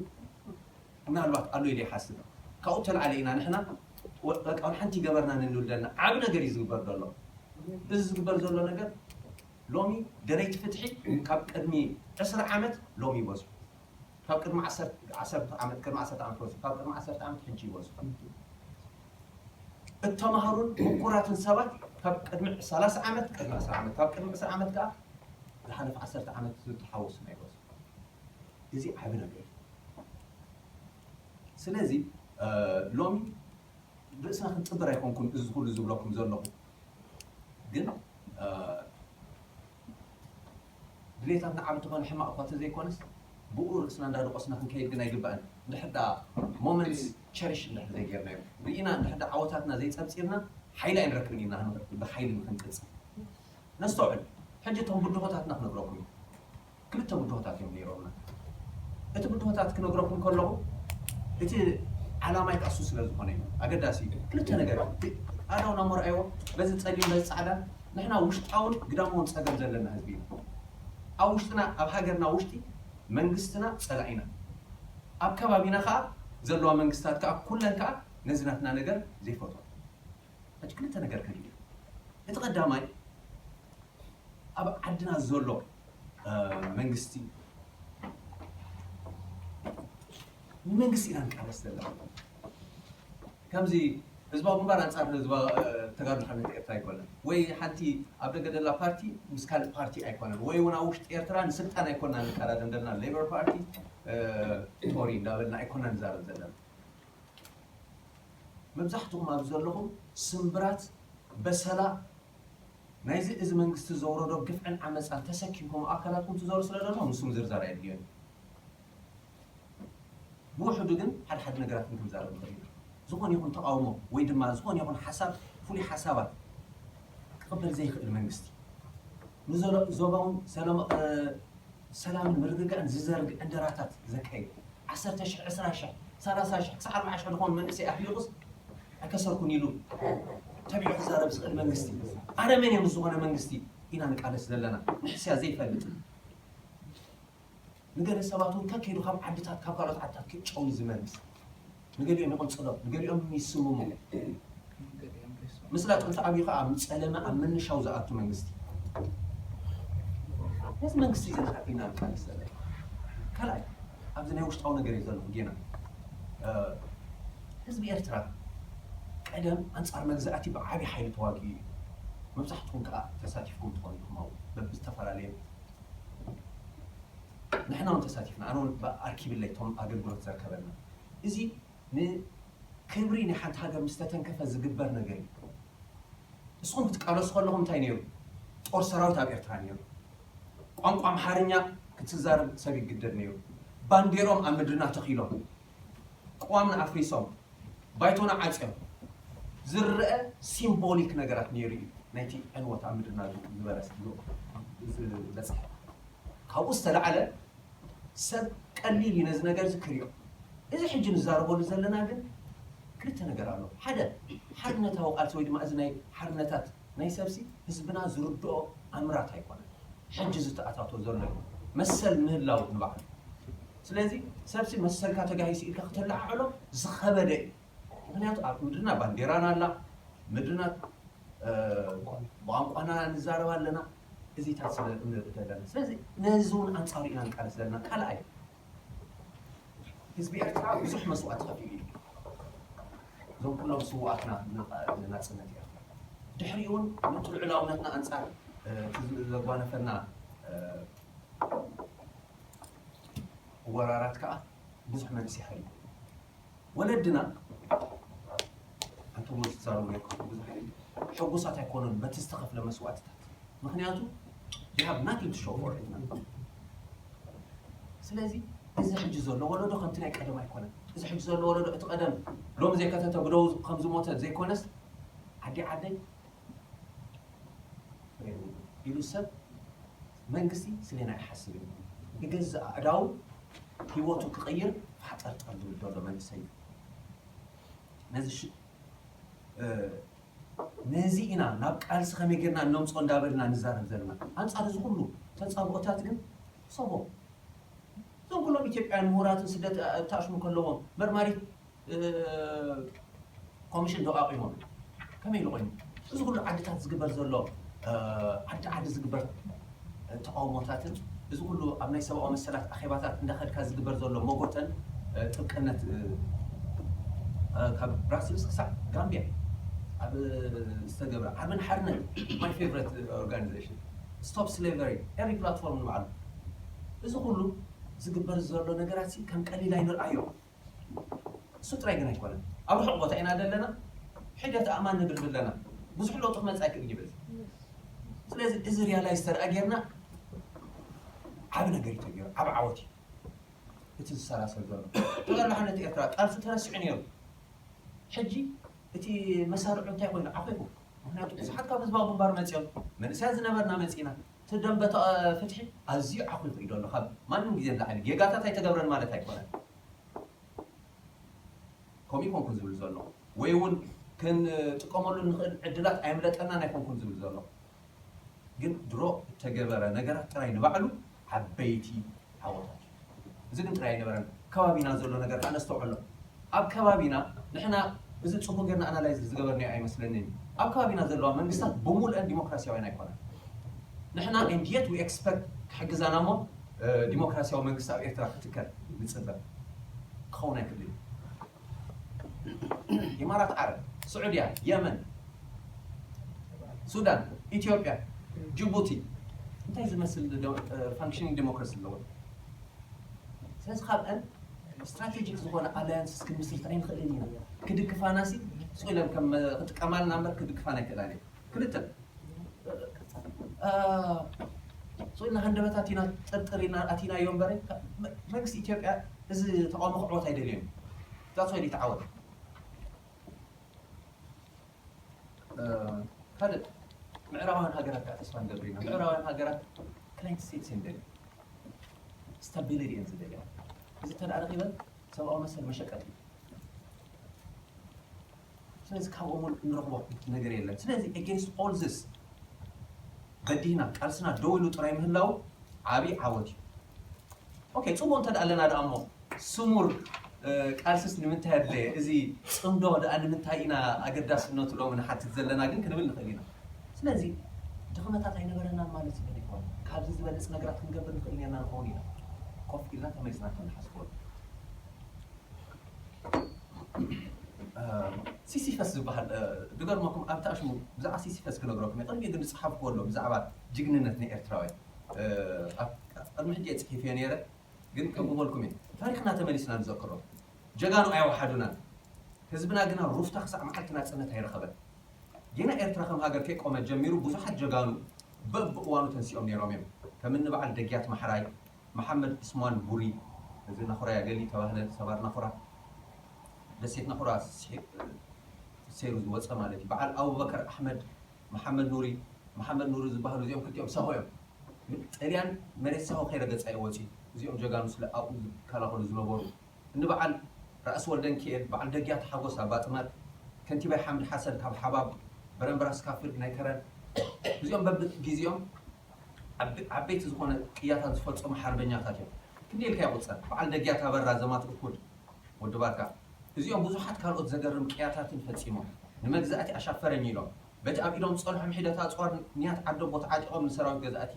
ምናልባት ኣሎ ኢለ ይሓስብ ካብኡ ተላዓለ ኢና ንሕና በቃ ሓንቲ ገበርና ንንብል ዘለና ዓብ ነገር እዩ ዝግበር ዘሎ እዚ ዝግበር ዘሎ ነገር ሎሚ ደለይቲ ፍትሒ ካብ ቅድሚ ዕስራ ዓመት ሎሚ ይበዝሑ ካብ ቅድሚ ዓሰርተ ዓመት ቅድሚ ዓሰርተ ዓመት ይበዝሑ ካብ ቅድሚ ዓሰርተ ዓመት ሕጂ ይበዝሑ እተማሃሩን ምቁራትን ሰባት ካብ ቅድሚ ሰላሳ ዓመት ቅድሚ ዕስራ ዓመት ካብ ቅድሚ ዕስራ ዓመት ከዓ ዝሓለፈ ዓሰርተ ዓመት ዝተሓወሱ ናይ በዝሑ እዚ ዓቢ ነገር እዩ ስለዚ ሎሚ ርእስና ክንጥብር ኣይኮንኩን እዚ ኩሉ ዝብለኩም ዘለኹ ግን ድሌታትና ዓብ እንተኾነ ሕማቕ እኳ ተዘይኮነስ ብኡ ርእስና እንዳደቆስና ክንከይድ ግን ኣይግባእን እንድሕር ዳ ሞመንትስ ቸሪሽ እንድሕር ዘይጌርናዮ ርኢና እንድሕር ዳ ዓወታትና ዘይፀብፂርና ሓይሊ ኣይንረክብን ኢና ብሓይሊ ንክንቅፅል ነስተውዕል ሕጂ እቶም ብድሆታትና ክነግረኩም እዩ ክልተ ብድሆታት እዮም ነይሮምና እቲ ብድሆታት ክነግረኩም ከለኹ እቲ ዓላማይ ካሱ ስለ ዝኾነ እዩ ኣገዳሲ ክልተ ነገር ኣዳውና መርኣይዎ በዚ ፀሊም በዚ ፃዕዳ ንሕና ውሽጣውን ግዳማውን ፀገም ዘለና ህዝቢ ኢና ኣብ ውሽጥና ኣብ ሃገርና ውሽጢ መንግስትና ፀላኢና ኣብ ከባቢና ከዓ ዘለዋ መንግስታት ከዓ ኩለን ከዓ ነዚ ናትና ነገር ዘይፈትዋ ሕጂ ክልተ ነገር ከሪድ እቲ ቀዳማይ ኣብ ዓድና ዘሎ መንግስቲ ንመንግስቲ ኢና ንቃለስ ዘለና ከምዚ ህዝባዊ ግንባር ኣንፃር ህዝባ ተጋድሎ ሓርነት ኤርትራ ኣይኮነን ወይ ሓንቲ ኣብ ደገ ደላ ፓርቲ ምስ ካልእ ፓርቲ ኣይኮነን ወይ እውን ኣብ ውሽጢ ኤርትራ ንስልጣን ኣይኮና ንቀዳደም ደለና ሌበር ፓርቲ ቶሪ እንዳበልና ኣይኮና ንዛረብ ዘለና መብዛሕትኹም ኣብዚ ዘለኹም ስምብራት በሰላ ናይዚ እዚ መንግስቲ ዘውረዶ ግፍዕን ዓመፃን ተሰኪምኩም ኣካላትኩም ትዘሩ ስለ ዘለኹም ንሱም ዝርዛር ኣየድልዮን ብውሕዱ ግን ሓደ ሓደ ነገራት ክንዛረብ ንኽእል ኢና ዝኾነ ይኹን ተቃውሞ ወይ ድማ ዝኾነ ይኹን ሓሳብ ፍሉይ ሓሳባት ክቕበል ዘይኽእል መንግስቲ ንዞባውን ሰላምን ምርግጋእን ዝዘርግ ዕንደራታት ዘካይድ ዓሰርተ ሽሕ ዕስራ ሽሕ ሰላሳ ሽሕ ክሳዕ ኣርብዓ ሽሕ ዝኾኑ መንእሰይ ኣሕሊቑስ ኣይከሰርኩን ኢሉ ተቢዑ ክዛረብ ዝኽእል መንግስቲ ኣረመኔ ምስ ዝኾነ መንግስቲ ኢና ንቃለስ ዘለና ንሕስያ ዘይፈልጥ ንገለ ሰባት እውን ከከይዱ ካብ ዓድታት ካብ ካልኦት ዓድታት ክጨው ዝመልስ ንገሊኦም ይቕንጽሎም፣ ንገሊኦም ይስምሙ። ምስላ ጥንቲ ዓብዩ ከዓ ኣብ ጸለመ ኣብ ምንሻው ዝኣቱ መንግስቲ። ነዚ መንግስቲ እዚ ኢና ንቃለስ ዘለና። ካልኣይ ኣብዚ ናይ ውሽጣዊ ነገር እዩ ዘለኹ ጌና። ህዝቢ ኤርትራ ቀደም ኣንጻር መግዛእቲ ብዓቢ ሓይሊ ተዋጊኡ እዩ። መብዛሕትኩም ከዓ ተሳቲፍኩም ትኾኑ ኢኹም ኣብኡ በብዝተፈላለየ። ንሕና እውን ተሳቲፍና፣ ኣነ እውን ኣርኪብለይ እቶም ኣገልግሎት ዘርከበልና። እዚ ንክብሪ ናይ ሓንቲ ሃገር ምስ ተተንከፈ ዝግበር ነገር እዩ። ንስኹም ክትቃለሱ ከለኹም እንታይ ነይሩ? ጦር ሰራዊት ኣብ ኤርትራ ነይሩ። ቋንቋ ኣምሓርኛ ክትዛረብ ሰብ ይግደድ ነይሩ። ባንዴሮም ኣብ ምድርና ተኺሎም፣ ቅዋምና ኣፍሪሶም፣ ባይቶና ዓጽዮም ዝረአ ሲምቦሊክ ነገራት ነይሩ እዩ። ናይቲ ዕንወት ኣብ ምድርና ዝበረስ ዝበፅሐ ካብኡ ዝተላዕለ ሰብ ቀሊል እዩ ነዚ ነገር እዚ ክሪኦ። እዚ ሕጂ ንዛረበሉ ዘለና ግን ክልተ ነገር ኣሎ። ሓደ ሓርነታዊ ቃልሲ ወይ ድማ እዚ ናይ ሓርነታት ናይ ሰብሲ ህዝብና ዝርድኦ ኣምራት ኣይኮነን። ሕጂ ዝተኣታቶ ዘሎ እዩ። መሰል ምህላው ንባዕሉ። ስለዚ ሰብሲ መሰልካ ተጋሂሱ ኢልካ ክተለዓዕሎ ዝኸበደ እዩ። ምክንያቱ ኣብ ምድርና ባንዴራና ኣላ፣ ምድርና ብቋንቋና ንዛረብ ኣለና። እዚታት ስለ እንርኢ ዘለና ስለዚ ነዚ እውን ኣንፃሩ ኢና ንቃለስ ዘለና። ካልኣይ ህዝቢ ኤርትራ ብዙሕ መስዋእቲ ከፊሉ እዩ። እዞም ኩሎም ስውኣትና ንናፅነት ኤርትራ ድሕሪኡ እውን ነቲ ልዑላውነትና ኣንፃር እቲ ዘጓነፈና ወራራት ከዓ ብዙሕ መንእሰይ ሓሊፉ። ወለድና ኣንቶም ዝዛረቡ ነይርኩም ብዙሕ ሕጉሳት ኣይኮኑን በቲ ዝተኸፍለ መስዋእትታት። ምክንያቱ they have nothing to show for it። ስለዚ እዚ ሕጂ ዘሎ ወለዶ ከምቲ ናይ ቀደም ኣይኮነን። እዚ ሕጂ ዘሎ ወለዶ እቲ ቀደም ሎም ዘይከተተ ብደው ከምዝሞተ ዘይኮነስ ዓዲ ዓደይ ኢሉ ሰብ መንግስቲ ስሌና ይሓስብ እዩ። ንገዛእ ኣእዳው ህይወቱ ክቕይር ፋጠርጠር ዝብል ዘሎ መንእሰይ እዩ። ነዚ ነዚ ኢና ናብ ቃልሲ ከመይ ጌርና እነምፅኦ እንዳበልና ንዛረብ ዘለና። ኣንፃር እዚ ኩሉ ተፃብኦታት ግን ሰቦ እዞም ኩሎም ኢትዮጵያውያን ምሁራትን ስደት ተኣሽሙ ከለዎም መርማሪት ኮሚሽን ዶ ኣቂሞም ከመይ ኢሉ ኮይኑ እዚ ኩሉ ዓድታት ዝግበር ዘሎ ዓዲ ዓዲ ዝግበር ተቃውሞታትን እዚ ኩሉ ኣብ ናይ ሰብኣዊ መሰላት ኣኼባታት እንዳኸድካ ዝግበር ዘሎ መጎተን ጥብቅነት ካብ ብራስልስ ክሳዕ ጋምቢያ ኣብ ዝተገብረ ዓርብን ሓርነት my favorite organization stop slavery every platform ንባዕሉ እዚ ኩሉ ዝግበር ዘሎ ነገራት ከም ቀሊል ኣይንርኣዮ። እሱ ጥራይ ግን ኣይኮነን። ኣብ ርሑቕ ቦታ ኢና ዘለና። ሕደት ኣእማን ንድርቢ ኣለና። ብዙሕ ለውጢ ክመፅእ ኣይክእል ይብል። ስለዚ እዚ ሪያላይዝ ተደኣ ጌርና ዓብ ነገር እዩ ተገይሩ፣ ዓብ ዓወት እዩ። እቲ ዝሰላሰል ዘሎ ተጋድሎ ሓርነት ኤርትራ ቃልሱ ተረሲዑ ነይሩ። ሕጂ እቲ መሳርዑ እንታይ ኮይኑ ዓኺኹ? ምክንያቱ ብዙሓት ካብ ህዝባዊ ግንባር መፅኦም መንእሰያት ዝነበርና መፂና እቲ ደንበ ፍትሒ ኣዝዩ ዓኺኹ እዩ ዘሎ። ካብ ማንም ግዜ ንላዕሊ ጌጋታት ኣይተገብረን ማለት ኣይኮነን። ከምኡ ይኮንኩን ዝብል ዘሎ ወይ እውን ክንጥቀመሉ ንኽእል ዕድላት ኣየምለጠናን ኣይኮንኩን ዝብል ዘሎ ግን ድሮ እተገበረ ነገራት ጥራይ ንባዕሉ ዓበይቲ ዓወታት እዩ። እዚ ግን ጥራይ ኣይነበረን። ከባቢና ዘሎ ነገር ከዓ ነስተውዕሎ። ኣብ ከባቢና ንሕና እዚ ፅቡቅ ጌርና ኣናላይዝ ዝገበርናዮ ኣይመስለንን። ኣብ ከባቢና ዘለዋ መንግስታት ብሙሉአን ዲሞክራሲያውያን ኣይኮነን። ንሕና and yet we expect ክሕግዛና እሞ ዲሞክራሲያዊ መንግስቲ ኣብ ኤርትራ ክትከል ንፅበ ክኸውን ኣይክእልን። ኢማራት ዓረብ፣ ስዑድያ፣ የመን፣ ሱዳን፣ ኢትዮጵያ፣ ጅቡቲ እንታይ ዝመስል ፋንክሽኒንግ ዲሞክራሲ ኣለዎ? ስለዚ ካብአን ስትራቴጂክ ዝኾነ ኣላያንስ ክንምስርት ኣይንኽእልን ኢና። ክድግፋና ሲ ስኢለን ከም ክጥቀማልና እምበር ክድግፋና ኣይክእላን እየ። ክልተ ስኢልና ሃንደበታት ኢና ጥርጥር ኢና ኣቲናዮ እምበር መንግስቲ ኢትዮጵያ እዚ ተቃውሞ ክዕወት ኣይደልዮን። ዛት ወይ ተዓወት ካልእ ምዕራባውያን ሃገራት ከዓ ተስፋ ንገብር ኢና። ምዕራባውያን ሃገራት ክላይንት ስቴትስ እዮም ደልዮም፣ ስታቢሊቲ እዮም ዝደልያ። እዚ እንተ ረኺበን ሰብኣዊ መሰል መሸቀጢ እዩ። ስለዚ ካብኦም እውን እንረኽቦ ነገር የለን። ስለዚ against all this በዲህና ቃልስና ደው ኢሉ ጥራይ ምህላው ዓብዪ ዓወት እዩ። ኦኬ፣ ፅቡቅ እንተ ኣለና ደኣ እሞ ስሙር ቃልስስ ንምንታይ ኣድለየ? እዚ ጽምዶ ደኣ ንምንታይ ኢና ኣገዳስነቱ ሎሚ ንሓትት ዘለና ግን ክንብል ንኽእል ኢና። ስለዚ ድኽመታት ኣይነበረናን ማለት እዩ። ካብዚ ዝበልጽ ነገራት ክንገብር ንኽእል ኔርና ንኸውን ኢና። ኮፍ ኢልና ተመሊስና ከም ንሓስበሉ። ሲሲፈስ ዝበሃል ድገርመኩም ኣብታ ሽሙ ብዛዕባ ሲሲፈስ ክነግረኩም እየ። ቅድሚ ግን ዝጸሓፍኩ ኣሎ ብዛዕባ ጅግንነት ናይ ኤርትራውያን ቅድሚ ሕጂ እየ ጽሒፈዮ ነይረ። ግን ከምኡ በልኩም እየ ታሪኽና ተመሊስና ንዘክሮ። ጀጋኑ ኣይወሓዱናን። ህዝብና ግና ሩፍታ ክሳዕ መዓልቲ ናጽነት ኣይረኸበን። ጌና ኤርትራ ከም ሃገር ከይቆመት ጀሚሩ ብዙሓት ጀጋኑ በብእዋኑ ተንሲኦም ነይሮም እዮም። ከም እኒ በዓል ደግያት ማሕራይ፣ መሓመድ ዑስማን ቡሪ፣ እዚ ናኹራ ያገሊ ተባህለ ሰባር ናኹራ፣ ደሴት ናኹራ ሰይሩ ዝወፀ ማለት እዩ። በዓል ኣቡበከር ኣሕመድ፣ መሓመድ ኑሪ፣ መሓመድ ኑሪ ዝበሃሉ እዚኦም ክልቲኦም ሳሆ እዮም። ጥልያን መሬት ሳሆ ከይረገፀ እዩ ወፂኡ። እዚኦም ጀጋኑ ስለ ኣብኡ ዝከላኸሉ ዝነበሩ እኒ በዓል ራእሲ ወልደንኪኤል፣ በዓል ደግያት ሓጎስ ኣባጥማት፣ ከንቲባይ ሓምድ ሓሰን ካብ ሓባብ፣ በረምበራስ ካፍድ ናይ ከረን፣ እዚኦም በብግዜኦም ዓበይቲ ዝኾነ ቅያታት ዝፈፀሙ ሓርበኛታት እዮም። ክንደይ ኢልካ ይቑፀር። በዓል ደግያት ኣበራ ዘማት እኩድ ወዲ ባርካ፣ እዚኦም ብዙሓት ካልኦት ዘገርም ቅያታትን ፈፂሞም። ንመግዛእቲ ኣሻፈረኝ ኢሎም በቲ ኣብ ኢዶም ዝፀንሖም ሒደት ኣፅዋር ንያት ዓደቦ ተዓጢቖም ንሰራዊት ገዛእቲ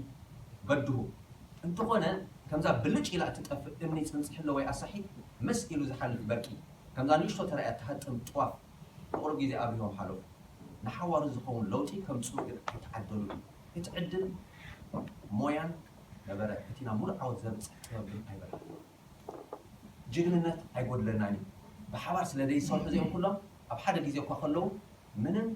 በድሁ። እንተኾነ ከምዛ ብልጭ ኢላ እትጠፍእ እምኒ ፅንፅሕሎ ወይ ኣሳሒት መስ ኢሉ ዝሓልፍ በርቂ፣ ከምዛ ንእሽቶ ተራእያ እትሃጥም ጥዋፍ ብቑሩብ ግዜ ኣብሪሆም ሓለፉ። ንሓዋሩ ዝኸውን ለውጢ ከምፅኡ ግን ኣይተዓደሉን። እቲ ዕድል ሞያን ነበረ፣ እቲ ናብ ሙሉእ ዓወት ዘብፅሕ ጥበብ ግን ኣይበርሃን። ጅግንነት ኣይጎድለናን እዩ። ብሓባር ስለ ዘይሰርሑ እዚኦም ኩሎም ኣብ ሓደ ግዜ እኳ ከለዉ ምንም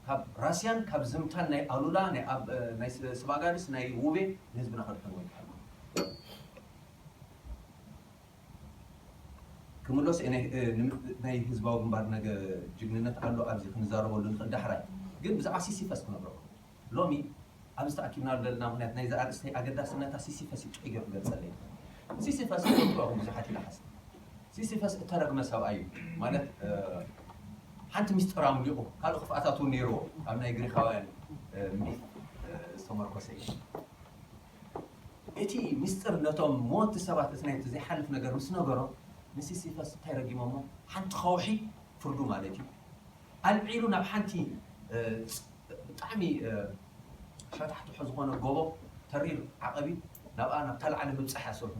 ካብ ራስያን ካብ ዝምታን ናይ ኣሉላ ናይ ኣብ ናይ ስባጋድስ ናይ ውቤ ንህዝብና ከድሕንዎ ይከኣል። ክምለስ እየ ናይ ህዝባዊ ግንባር ነገ ጅግንነት ኣሎ ኣብዚ ክንዛረበሉ ንኽእል ዳሕራይ ግን ብዛዕባ ሲሲፈስ ክነግረኩም ሎሚ ኣብዚ ተኣኪብናሉ ዘለና ምክንያት ናይዚ ኣርእስተይ ኣገዳስነታ ሲሲፈስ እዩ ጥዑይ ገይሩ ክገልጸለይ። ሲሲፈስ ትፈልጥዎ ኢኹም ብዙሓት ኢለ ሓስብ። ሲሲፈስ እተረግመ ሰብኣይ እዩ ማለት ሓንቲ ሚስጥራዊ ሊቑ ካልእ ክፍኣታት እውን ነይርዎ ኣብ ናይ ግሪኻውያን ሚት ዝተመርኮሰ እዩ። እቲ ሚስጥር ነቶም መወቲ ሰባት እቲ ናይቲ ዘይሓልፍ ነገር ምስ ነገሮ ንሲሲፈስ እንታይ ረጊሞሞ ሓንቲ ከውሒ ፍርዱ ማለት እዩ ኣልዒሉ ናብ ሓንቲ ብጣዕሚ ሸታሕትሖ ዝኾነ ጎቦ ተሪር ዓቐብ እዩ ናብኣ ናብ ተላዕሊ ምብፃሕ ያሰርሑ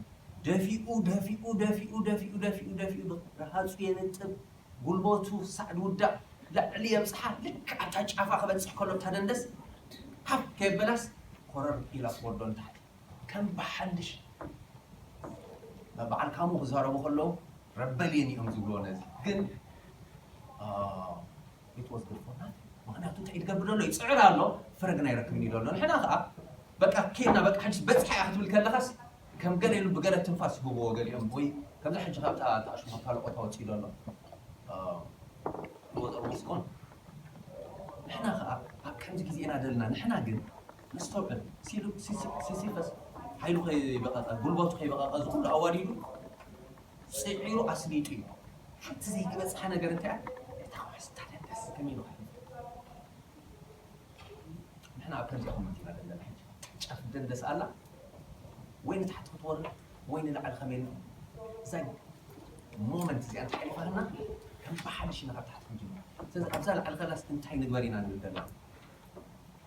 ደፊኡ ደፊኡ ደፊኡ ደፊኡ ደፊኡ ደፊኡ ረሃፁ የንጥብ ጉልበቱ ሳዕ ዝውዳእ ላዕሊ የብፅሓ ልክ ኣብታ ጫፋ ክበፅሕ ከሎ እታ ደንደስ ሃፍ ከየበላስ ኮረር ኢላ ትወርዶ ንታሕቲ ከም ብሓድሽ በዓል ካሙ ክዛረቡ ከለዉ ረበልየን እዮም ዝብልዎ ነዚ ግን it was good for nothing ምክንያቱ እንታይ ትገብር ዘሎ ይፅዕር ኣሎ ፍረ ግን ኣይረክብን እዩ ዘሎ ንሕና ከዓ በቃ ኬድና በቃ ሕጅስ በፅሓ እያ ክትብል ከለካስ ከም ገለ ኢሉ ብገለ ትንፋስ ይህብዎ ገሊኦም ወይ ከምዚ ሕጂ ካብታ ተኣሽሙ ካልኦት ኣወፅኡ ዘሎ ወፀሩ ምስኮን ንሕና ከዓ ኣብ ከምዚ ግዜ ኢና ዘለና ንሕና ግን ነስተውዕል ሲሲፈስ ሓይሉ ከይበቐቐ ጉልበቱ ከይበቐቐ እዚ ኩሉ ኣዋዲዱ ፅዒሩ ኣስሊጡ እዩ ሓንቲ ዘይግበፅሓ ነገር እንታይ እታ ከዋስታ ደንደስ ከመይ ኢሉ ንሕና ኣብ ከምዚኣ ኮመንት ኢና ዘለና ሕጂ ጫፍ ደንደስ ኣላ ወይ ንታሕቲ ክትወርድ ወይ ንላዕሊ ከመይ እዛ ሞመንት እዚኣ እንተሓሊፋልና ከም ብሓድሽ ኢና ካብ ታሕቲ ክንጅምር ስለዚ ኣብዛ ላዕሊ ከላስ እንታይ ንግበር ኢና ንብል ዘለና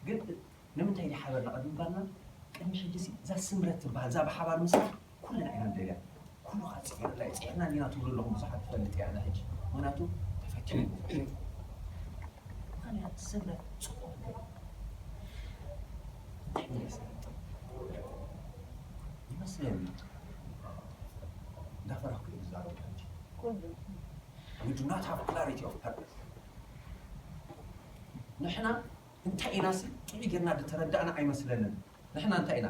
ግን ንምንታይ ዲ ሓበርና ቅድሚ ባልና ቅድሚ ሕጂ እዛ ስምረት ትበሃል እዛ ብሓባር ምስራሕ ኩልና ኢና ንደልያ ኩሉ ከዓ ፅዒርላ እዩ ፅዒርና እንዲና ትብሉ ኣለኹም ብዙሓት ትፈልጥ እያ ሕጂ ምክንያቱ ተፈቲኑ ምክንያቱ ስምረት ፅቡቅ ይመስለኒ እንዳፈራኩ እዩ ዝዛረቡ ሕጂ we do not have clarity of purpose ንሕና እንታይ ኢና ሲ ጥዑይ ጌርና ዝተረዳእና ኣይመስለንን ንሕና እንታይ ኢና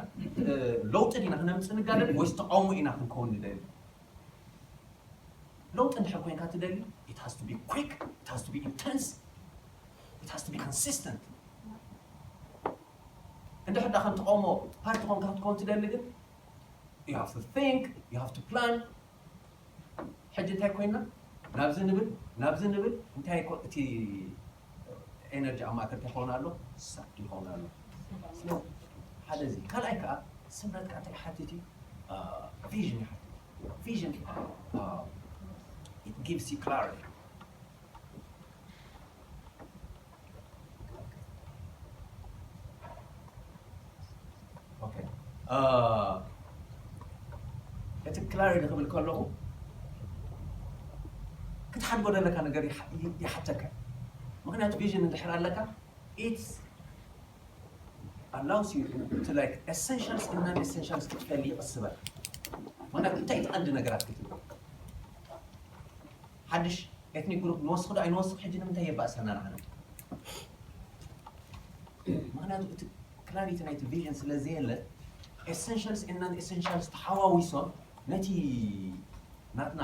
ለውጢ ዲና ክነምፅእ ንጋደል ወይስ ተቃውሞ ኢና ክንከውን ንደሊ ለውጢ እንድሕር ኮይንካ ትደሊ it has to be quick it has to be intense it has to be consistent እንድሕር ዳ ከም ተቃውሞ ፓርቲ ኮንካ ክትከውን ትደሊ ግን you have to think you have to plan ሕጂ እንታይ ኮይና ናብዚ ንብል ናብዚ ንብል እንታይ እቲ ኤነርጂ ኣብ ማእከል እንታይ ክኸውን ኣሎ ሳብ ይኸውን ኣሎ ስለዚ ሓደ እዚ ካልኣይ ከዓ ስምረት ከዓ እንታይ ሓትት እዩ ቪዥን ይሓትት ቪዥን It gives you clarity. Okay. እቲ clarity ክብል ከለኹ ክትሓድጎ ዘለካ ነገር ይሓተካ። ምክንያቱ vision እንድሕር ኣለካ it allows you to like essentials and non essentials ክትፈሊ ይቕስበል። ምክንያቱ እንታይ እቲ ቀንዲ ነገራት ክትብል ሓድሽ ethnic group ንወስኽ ዶ ኣይንወስኽ ሕጂ ንምንታይ የባእሰና ንዓና? ምክንያቱ እቲ clarity ናይቲ vision ስለ ዘየለ essentials and non essentials ተሓዋዊሶም ነቲ ናትና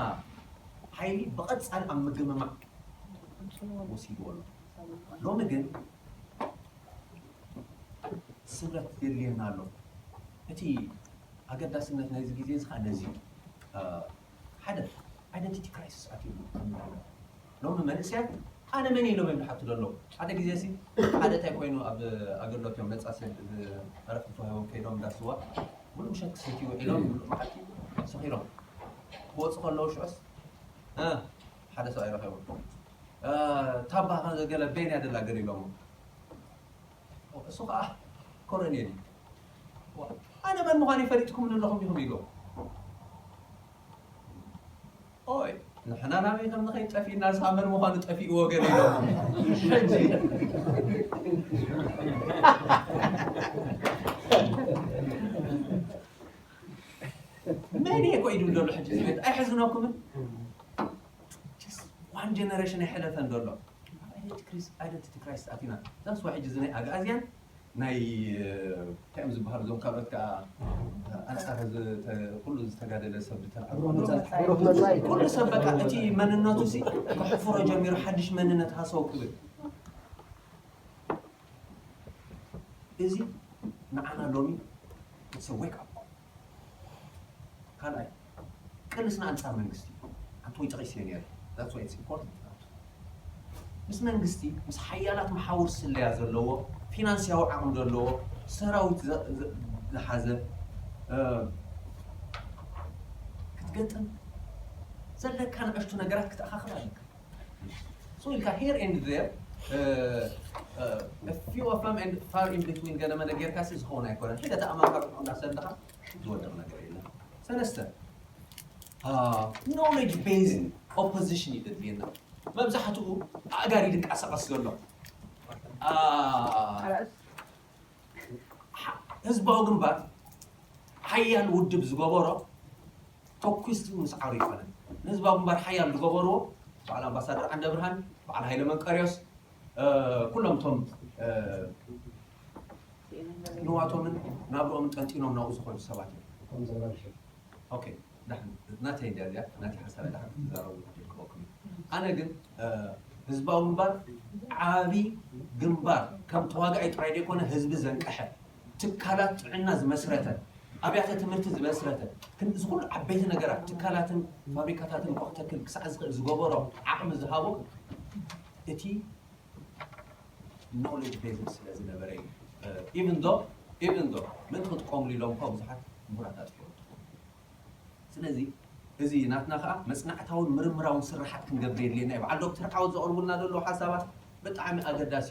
ሓይሊ ብቐጻሊ ኣብ ምግምማዕ ወሲድዎ ኣሎ። ሎሚ ግን ስምረት የድልየና ኣሎ። እቲ ኣገዳስነት ናይዚ ግዜ እዚ ከዓ ነዚ ሓደ identity crisis ኣትዩ። ሎሚ መንእሰያት ኣነ መን ኢሎም እዮም ዝሓቱ ዘለዉ? ሓደ ግዜ ሲ ሓደ እንታይ ኮይኑ ኣብ ኣገልግሎት እዮም ነፃ ሰብ ዕረፍቲ ተዋሂቦም ከይዶም እንዳስዋ ሙሉእ ምሸት ክሰትዩ ውዒሎም ሙሉእ መዓልቲ ሰኺሮም ክወፁ ከለዉ ሽዑስ ሓደ ሰብኣይ ረኺቦም ታባ ገለ ቤንያ ደላ ገለ ኢሎሞ እሱ ከዓ ኮረኔል እዩ። ኣነ መን ምዃን ይፈልጥኩም ንለኹም ዲኹም ኢሎ ኦይ ንሕና ናበይ ከም ንኸይድ ጠፊእና ንስኻ መን ምዃኑ ጠፊእዎ ገለ ኢሎ ሕጂ መን እየ ኮ ኢሉ ዘሎ ሕጂ ዝቤት ኣይሕዝነኩምን one generation ኣይሐለፈን ዘሎ identity crisis ኣቲና that's why ሕጂ እዚ ናይ ኣግኣዝያን ናይ እንታይ እዮም ዝበሃሉ እዞም ካልኦት ከዓ ኣንፃር ኩሉ ዝተጋደለ ሰብ ዝተልዓሉ ኩሉ ሰብ በቃ እቲ መንነቱ ሲ ከሕፍሮ ጀሚሩ ሓድሽ መንነት ሃሰው ክብል እዚ ንዓና ሎሚ it's a wake up call ካልኣይ ቅልስና ኣንፃር መንግስቲ ኣንተ ወይ ጠቂስ ነር that's why it's important ምስ መንግስቲ ምስ ሓያላት መሓውር ስለያ ዘለዎ ፊናንስያዊ ዓቕሚ ዘለዎ ሰራዊት ዝሓዘ ክትገጥም ዘለካ ንእሽቱ ነገራት ክትኣኻኽል ኣለካ so ኢልካ here and there a few of them and far in between ገለ መለ ጌርካ ሲ ዝኸውን ኣይኮነን ሕደ ተኣማካሪ እንዳሰለኻ ዝወድቕ ነገር የለን ሰለስተ knowledge based opposition እዩ ዘድልየና መብዛሕትኡ ኣእጋር ይንቀሳቐስ ዘሎ ህዝባዊ ግንባር ሓያል ውድብ ዝገበሮ ተኩስ ምስዓሩ ይኮነ ንህዝባዊ ግንባር ሓያል ዝገበርዎ በዓል ኣምባሳደር ዓንደ ብርሃን በዓል ሃይለ መንቀርዮስ ኩሎም ቶም ንዋቶምን ናብርኦምን ጠንጢኖም ናብኡ ዝኾኑ ሰባት እዮም ናተይ እንዲያ እዚኣ ናተይ ሓሳብ ዳ ክትዛረቡ ክደልክበኩም ኣነ ግን ህዝባዊ ግንባር ዓብይ ግንባር ከም ተዋጋኢ ጥራይ ዘይኮነ ህዝቢ ዘንቀሐ ትካላት ጥዕና ዝመስረተ ኣብያተ ትምህርቲ ዝመስረተ እዚ ኩሉ ዓበይቲ ነገራት ትካላትን ፋብሪካታትን ኮክተክል ክሳዕ ዝኽእል ዝገበሮ ዓቕሚ ዝሃቦ እቲ knowledge based ስለ ዝነበረ እዩ even though even though ምእንቲ ክጥቀምሉ ኢሎም እኳ ብዙሓት ምሁራት ኣጥፊኦም ስለዚ እዚ ናትና ከዓ መፅናዕታውን ምርምራውን ስራሓት ክንገብር የድልየና እዩ በዓል ዶክተር ዓወት ዘቕርቡልና ዘለዉ ሓሳባት ብጣዕሚ ኣገዳሲ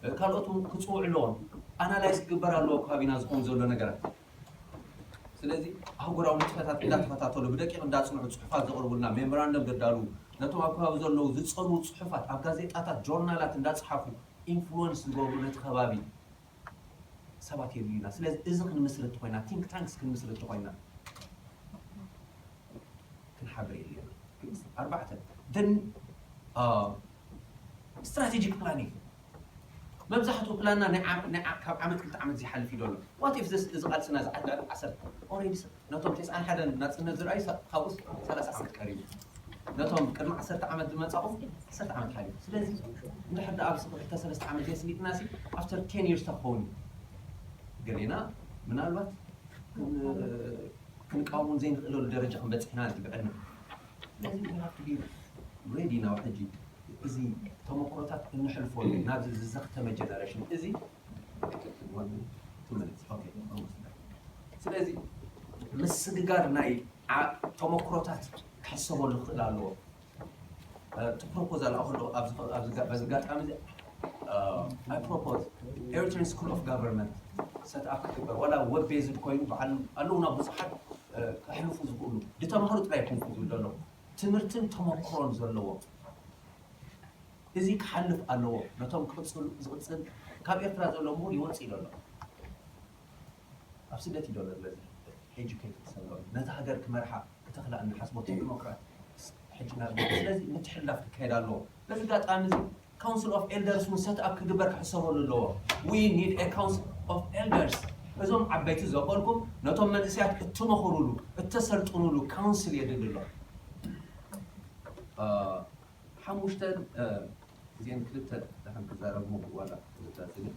እዩ ካልኦት እውን ክፅውዕ ኣለዎም ኣናላይዝ ክግበር ኣለዎ ከባቢና ዝኸውን ዘሎ ነገራት ስለዚ ኣህጉራዊ ንጥፈታት እንዳተኸታተሉ ብደቂቕ እንዳፅንዑ ፅሑፋት ዘቕርቡልና ሜሞራንደም ዘዳልዉ ነቶም ኣብ ከባቢ ዘለዉ ዝፀልዉ ፅሑፋት ኣብ ጋዜጣታት ጆርናላት እንዳፅሓፉ ኢንፍሉወንስ ዝገብሩ ነቲ ከባቢ ሰባት የድልዩና ስለዚ እዚ ክንምስርት ኮይና ቲንክ ታንክስ ክንምስርት ኮይና ክንሓብር የድልየና ኣርባዕተ then strategic planning መብዛሕትኡ ፕላንና ካብ ዓመት ክልተ ዓመት ዝሓልፍ እዩ ዘሎ what if this እዚ ቃልስና ዝዓዳ ዓሰርተ already ነቶም ተስዓን ሓደን ናፅነት ዝረኣዩ ካብኡስ ሰላሳ ዓመት ቀሪቡ ነቶም ቅድሚ ዓሰርተ ዓመት ዝመፃኹም ዓሰርተ ዓመት ሓሊፉ ስለዚ እንድሕር ደኣ ኣብዚ ክልተ ሰለስተ ዓመት ዘየስሊጥና ሲ after ten years ተኸውን ገሌና ምናልባት ክንቃወሙን ዘይንኽእለሉ ደረጃ ክንበፅሕ ኢና ብዕድመ ስለዚ we have to be ready now ሕጂ እዚ ተመክሮታት እንሕልፈሉ ናብዚ ዝዘኽተመ ጀነሬሽን እዚ ትመለስ ስለዚ ምስግጋር ናይ ተመክሮታት ክሕሰበሉ ክኽእል ኣለዎ እቲ ፕሮፖዛል ኣኹ ኣለኹ ኣብዚ በዚ ኣጋጣሚ እዚ I propose Eritrean School of Government set up ክግበር ዋላ web based ኮይኑ በዓል ኣለውና ብዙሓት ከሕልፉ ዝኽእሉ ዝተማህሩ ጥራይ ይኩን ዝብል ዘለኹ ትምህርትን ተመክሮን ዘለዎ እዚ ክሓልፍ ኣለዎ ነቶም ክቕፅሉ ዝቕፅል ካብ ኤርትራ ዘሎ ምሁር ይወፅእ ኢሎ ኣሎ ኣብ ስደት እዩ ዘሎ ስለዚ educated ሰብ ነቲ ሃገር ክመርሓ ክተኽላ እንሓስቦ ቴክኖክራት ሕጂ ናብ ስለዚ ምትሕልላፍ ክካየድ ኣለዎ በዚ ጋጣሚ እዚ Council of Elders እውን set up ክግበር ክሕሰበሉ ኣለዎ we need a Council of Elders እዞም ዓበይቲ ዘበልኩም ነቶም መንእሰያት እትመኽሩሉ እተሰልጥኑሉ council የድሊ ኣሎ ሓሙሽተን እዚአን ክልተ ደሓን ክዛረብ ሞ ዋላ ዝታዝግን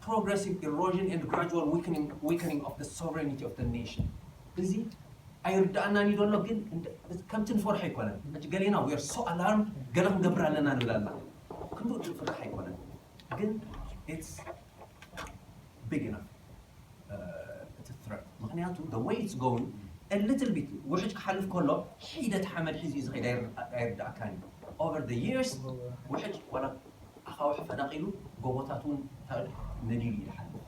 progressive erosion and gradual weakening, weakening of the sovereignty of the nation እዚ ኣይርዳእናን እዩ ዘሎ ግን ከምቲ ንፈርሖ ኣይኮነን ሕጂ ገሌና we are so alarmed ገለ ክንገብር ኣለና ንብል ኣለና ክንዱ ዝፍራሕ ኣይኮነን ግን it's big enough እቲ threat ምክንያቱ the way it's going a little bit ውሕጅ ክሓልፍ ከሎ ሒደት ሓመድ ሒዙ እዩ ዝኸይድ ኣይርዳእካን እዩ over the years ውሕጅ ዋላ ኣኻውሕ ፈናቒሉ ጎቦታት እውን ነዲሉ ይሓልፍ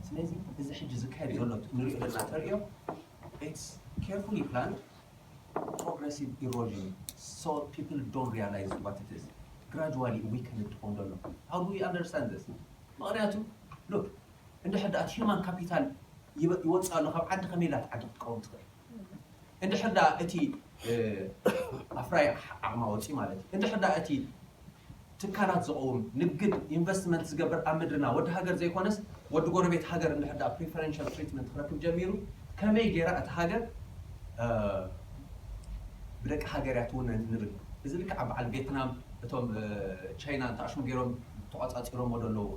ስለዚ እዚ ሕጂ ዝካየድ ዘሎ ንሪኦ ዘለና ተሪኦ it's carefully planned progressive erosion so people don't realize what it is gradually weakened ክኾን ዘሎ how do we understand this ምክንያቱ look እንድሕር ደኣ እቲ human capital ይወፅእ ኣሎ ካብ ዓዲ ከመይ ኢላ ዓዲ ክትቀውም ትኽእል እንድሕር ደኣ እቲ ኣፍራይ ዓቕማ ወፂ ማለት እዩ እንድሕር ደኣ እቲ ትካላት ዝቐውም ንግድ ኢንቨስትመንት ዝገብር ኣብ ምድርና ወዲ ሃገር ዘይኮነስ ወዲ ጎረቤት ሃገር እንድሕር ደኣ preferential treatment ክረክብ ጀሚሩ ከመይ ገይራ እቲ ሃገር ብደቂ ሃገር እያ ትውነን ንብል እዚ ልክዓ በዓል ቬትናም እቶም ቻይና እንተኣሽሙ ገይሮም ተቋፃፂሮሞ ዘለዉ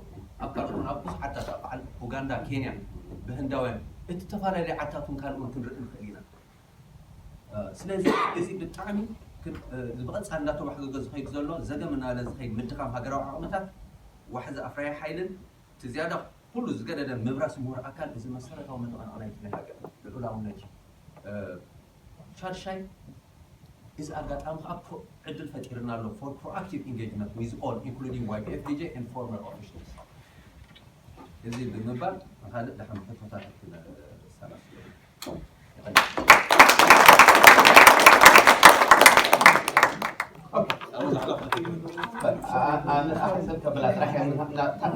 ኣብ ካልኦት ኣብ ብዙሕ ዓድታት ኣብ በዓል ኡጋንዳ ኬንያ ብህንዳውያን እቲ ተፈላለየ ዓድታት እውን ካልእ እውን ክንርኢ ንኽእል ኢና ስለዚ እዚ ብጣዕሚ ብቐፃል እናተዋሕገገ ዝኸይድ ዘሎ ዘገም እናበለ ዝኸይድ ምድኻም ሃገራዊ ዓቕምታት ዋሕዚ ኣፍራይ ሓይልን እቲ ዝያዳ ኩሉ ዝገደደ ምብራስ ምሁር ኣካል እዚ መሰረታዊ መጠቐንቐ ናይቲ ናይ ሃገር ልዑላውነት እዩ ሻድሻይ እዚ ኣጋጣሚ ከዓ ዕድል ፈጢርና ኣሎ for proactive engagement with all including Y B F D J and former officials እዚ ብምባል ንካልእ ደሓን ሕቶታት ክሰላስሎ ኣነ ኣሕሰብ ከብላ ጥራሕ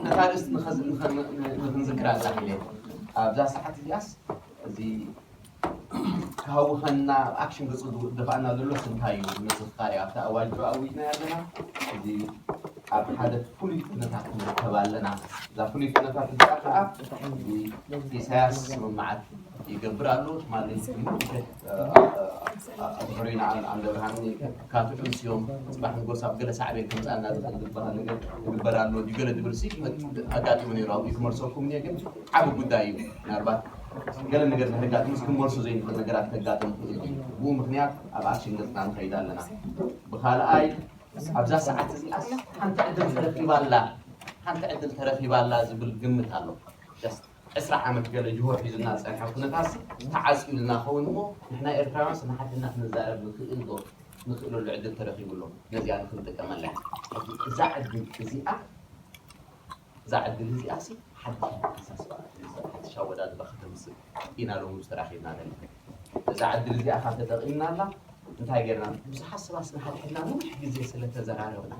ነታ ርእስቲ ንኽንዝክራ ዛሒለ ኣብዛ ሰዓት እዚኣስ እዚ ክሃውኸና ኣብ ኣክሽን ገፁ ደፋእና ዘሎ እንታይ እዩ ምዝኽኻር እዩ ኣብቲ ኣዋጅ ዶ ኣዊጅና ኣለና እዚ ኣብ ሓደ ፍሉይ ኩነታት ንርከብ ኣለና እዛ ፍሉይ ኩነታት እዚኣ ከዓ ኢሳያስ ስምምዓት ይገብር ኣሎ ትማሊ ኣሕሪና ኣንደብርሃን ካትዑ ስዮም ፅባሕ ንጎስ ኣብ ገለ ሳዕቤን ከምፃና ዝኽእል ዝበሃል ነገር ይግበር ኣሎ ድዩ ገለ ዝብል ሲ ኣጋጢሙ ነይሩ ኣብኡ ክመልሰኩም እየ ግን ዓብ ጉዳይ እዩ ምናልባት ገለ ነገር ንከጋጥምስ ክንመልሶ ዘይንኽእል ነገራት ከጋጥም ይኽእል እዩ ብኡ ምክንያት ኣብ ኣክሽን ገፅና ንኸይድ ኣለና ብካልኣይ ኣብዛ ሰዓት እዚኣስ ሓንቲ ዕድል ተረኪባ ኣላ ሓንቲ ዕድል ተረኪባ ኣላ ዝብል ግምት ኣሎ ዕስራ ዓመት ገለ ጅሆ ሒዙና ዝፀንሐ ኩነታት ተዓፅዩልና ኸውን እሞ ንሕና ኤርትራውያን ስናሓትና ክንዛረብ ንኽእል ዶ ንኽእለሉ ዕድል ተረኪቡ ኣሎ ነዚኣ ንክንጥቀመላ እዛ ዕድል እዚኣ እዛ ዕድል እዚኣ ሲ ሓድሽ ኣተሓሳስባ ሓድሽ ኣወዳድባ ከተምፅእ ኢና ሎም ምስ ተራኺብና ዘለና እዛ ዕድል እዚኣ ካብ ተጠቒምናላ እንታይ ጌርና ብዙሓት ሰባት ንሓድሕድና ነዊሕ ግዜ ስለ ተዘራረብና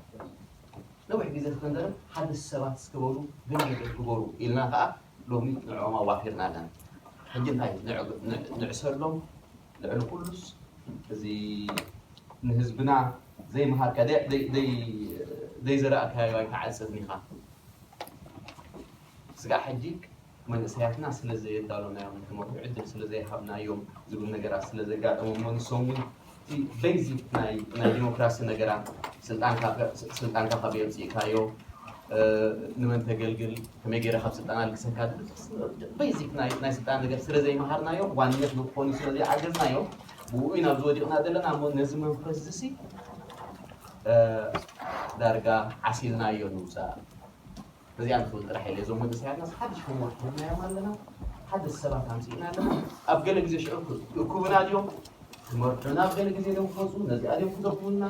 ነዊሕ ግዜ ዝተንደረ ሓደ ሰባት እስከበሉ ግን ነገር ክበሩ ኢልና ከዓ ሎሚ ንዕኦም ኣዋፊርና ኣለና ሕጂ እንታይ ንዕሰሎም ልዕሊ ኩሉስ እዚ ንህዝብና ዘይመሃርካ ዘይዘራእካዮ ኣይትዓፅድን ኢኻ ስጋዕ ሕጂ መንእሰያትና ስለ ዘየዳሎናዮም ንክመርሑ ዕድል ስለ ዘይሃብናዮም ዝብል ነገራት ስለ ዘጋጠሞም ንሶም እውን እቲ ቤዚክ ናይ ናይ ዲሞክራሲ ነገራት ስልጣንካ ካበይ ኣምፅእካዮ ንመን ተገልግል ከመይ ገይረ ካብ ስልጣን ኣልግሰካ ዝብል ቤዚክ ናይ ናይ ስልጣን ነገር ስለ ዘይመሃርናዮ ዋንነት ንክኾኑ ስለ ዘይዓገዝናዮ ብኡ ኢና ኣብዚ ወዲቕና ዘለና እሞ ነዚ መንፈስ ዝሲ ዳርጋ ዓሲልናዮ ንውፃእ በዚኣ ንክብል ጥራሕ ኢለ እዞም መንእሰያትና ሓድሽ ሆምወርክ ሂብናዮም ኣለና ሓደሽ ሰባት ኣምፂእና ኣለና ኣብ ገለ ግዜ ሽዑ ይእኩብና ድዮም መርዶና ኣብ ገለ ግዜ ዶ ክመፁ፣ ነዚኣ ድዮም ክዘኽሩና?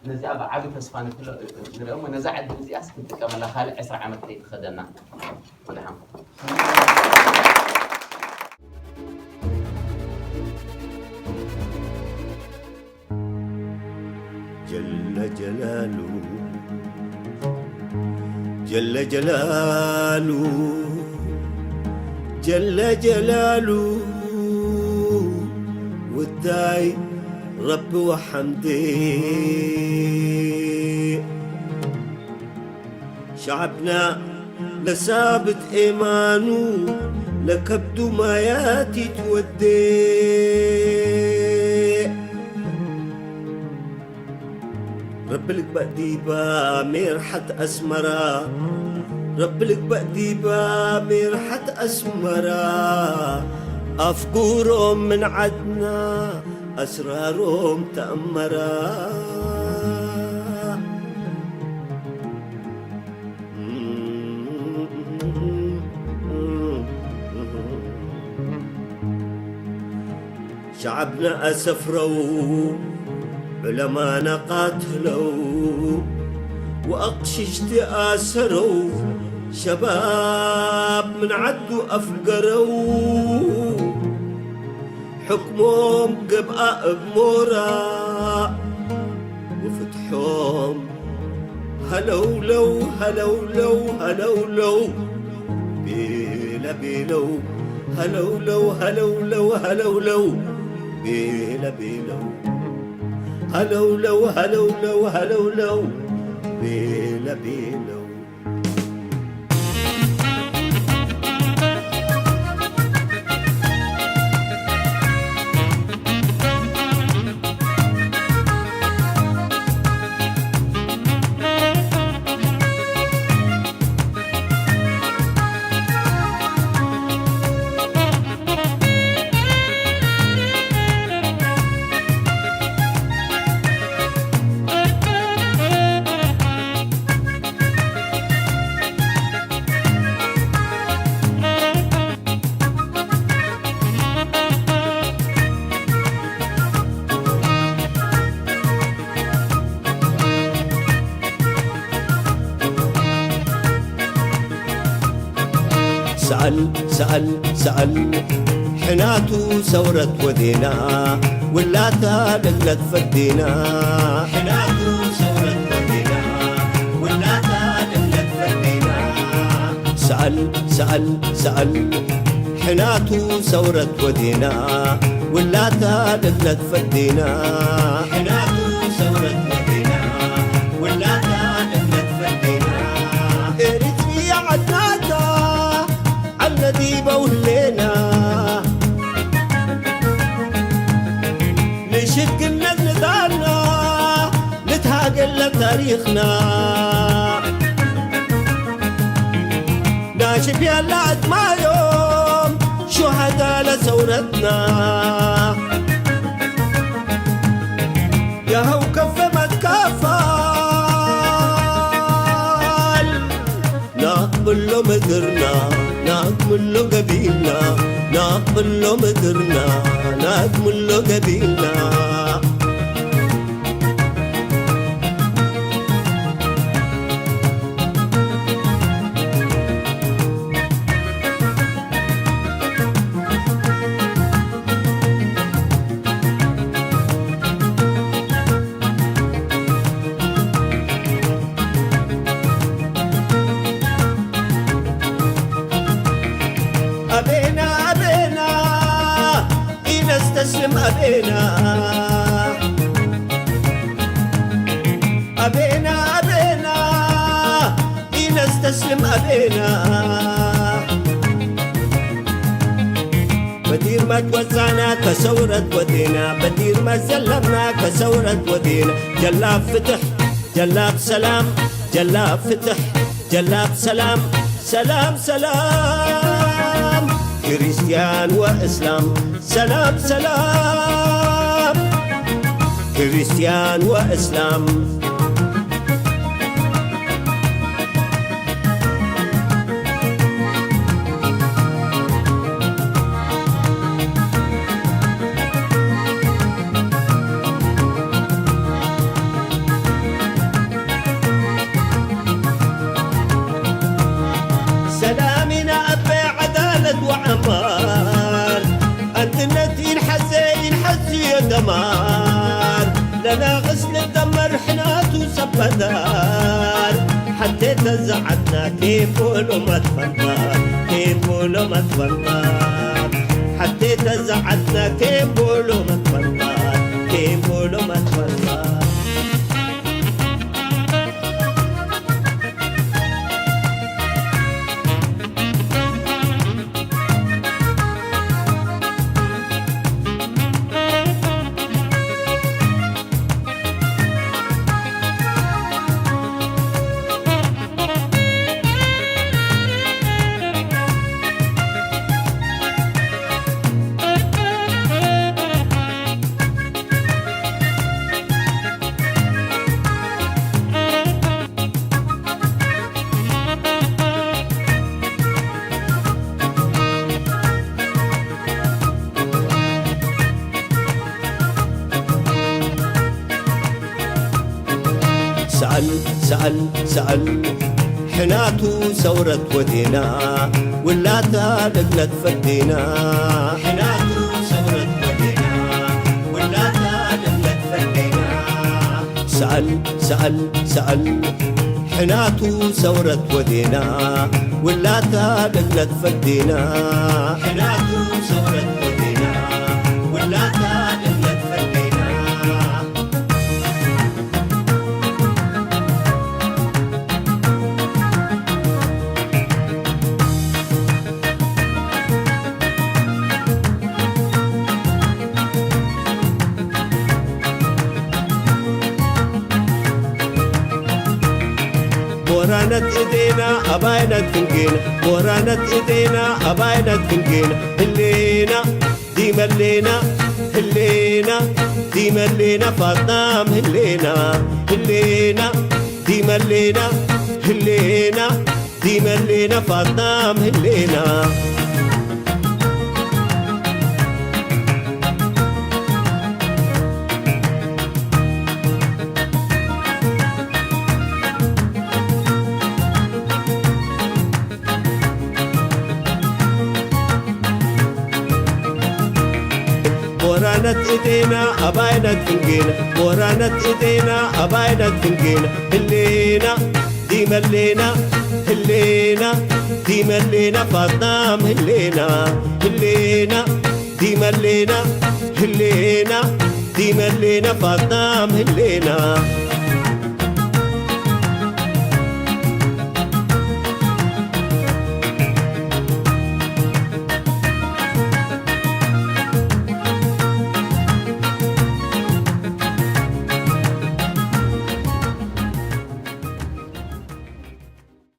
ነዚኣ ብዓቢ ተስፋ ንትለ-፣ ንርእዮ እሞ ነዛ ዕድል እዚኣስ ክንጥቀመላ ካልእ ዕስራ ዓመት ከይትኸደና። ወደሓንኩም። جل جلاله، جل جلاله، جل جلاله، وداي رب وحمدي. شعبنا لثابت إيمانه، لكبدو ما ياتي تودي. رب الكبأ ديبا ميرحة أسمرا، رب الكبأ ديبا ميرحة أسمرا. أفقورهم من عدنا، أسرارهم تأمرا. شعبنا أسفروا، علمانا قاتلوا، وأقششت آسروا، شباب من عدو أفقروا. حكمهم قبقة بمورا، وفتحهم هلولو، هلولو، هلولو. بيلا بيلو، هلولو، هلولو، هلولو. بيلا بيلو، هلولو، هلولو، هلولو. بيلا بيلو. سأل سأل سأل، حناتو ثورة ودينا، ولاتا للت فدينا. حناتو ثورة ودينا، ولاتا للت فدينا. سأل سأل سأل، حناتو ثورة ودينا، ولاتا للت فدينا. حناتو ثورة ودينا، ولاتا للت فدينا. إريتريا عدناتا عالنبيبة وهلينا. نشد قلنا نضالنا، نتهاجل لتاريخنا. ناشف يلا عدمايوم، شهداء لثورتنا. يا هو كف ما تكفل، نقبل له مدرنا، نقبل له قبيلنا، نقبل له مدرنا، نقبل له قبيلنا. أبينا أبينا إنستسلم أبينا. أبينا أبينا إنستسلم أبينا. بدير ما توزعنا كثورة ودينا، بدير ما زلمنا كثورة ودينا. جلاب فتح، جلاب سلام، جلاب فتح، جلاب سلام. سلام سلام، كريستيان وإسلام. سلام سلام، كريستيان وإسلام. መርሕናቱ ሰበታር ሓቴተ ዝዓትና ኬቦሎ መትፈንታ ኬቦሎ መትፈንታ ሓቴተ ዝዓትና ኬቦሎ መትፈንታ ኬቦሎ መትፈንታ። ሰኣል ሰኣል ሰኣል ሕናቱ ሰውረት ወዴና ውላታ ደግለት ፈዴና ሕናቱ ሰውረት ወዴና ውላታ ደግለት ፈዴና ሰኣል ሰኣል ሰኣል ሕናቱ ሰውረት ወዴና ውላታ ደግለት ፈዴና ሕናቱ ሰውረት ወዴና ውላታ ደግለት ፈዴና። ቦራነት እዴና ኣባይነት ፍንጌና ቦራነት እዴና ኣባይነት ፍንጌና ህሌና ዲመሌና ህሌና ዲመሌና ፋጣም ህሌና ህሌና ዲመሌና ህሌና ዲመሌና ፋጣም ህሌና። ቦራነት እዴና ኣባይነት ፍንጌና ቦራነት እዴና ኣባይነት ፍንጌና ህሌና ዲመሌና ህሌና ዲመሌና ፋጣም ህሌና ህሌና ዲመሌና ህሌና ዲመሌና ፋጣም ህሌና።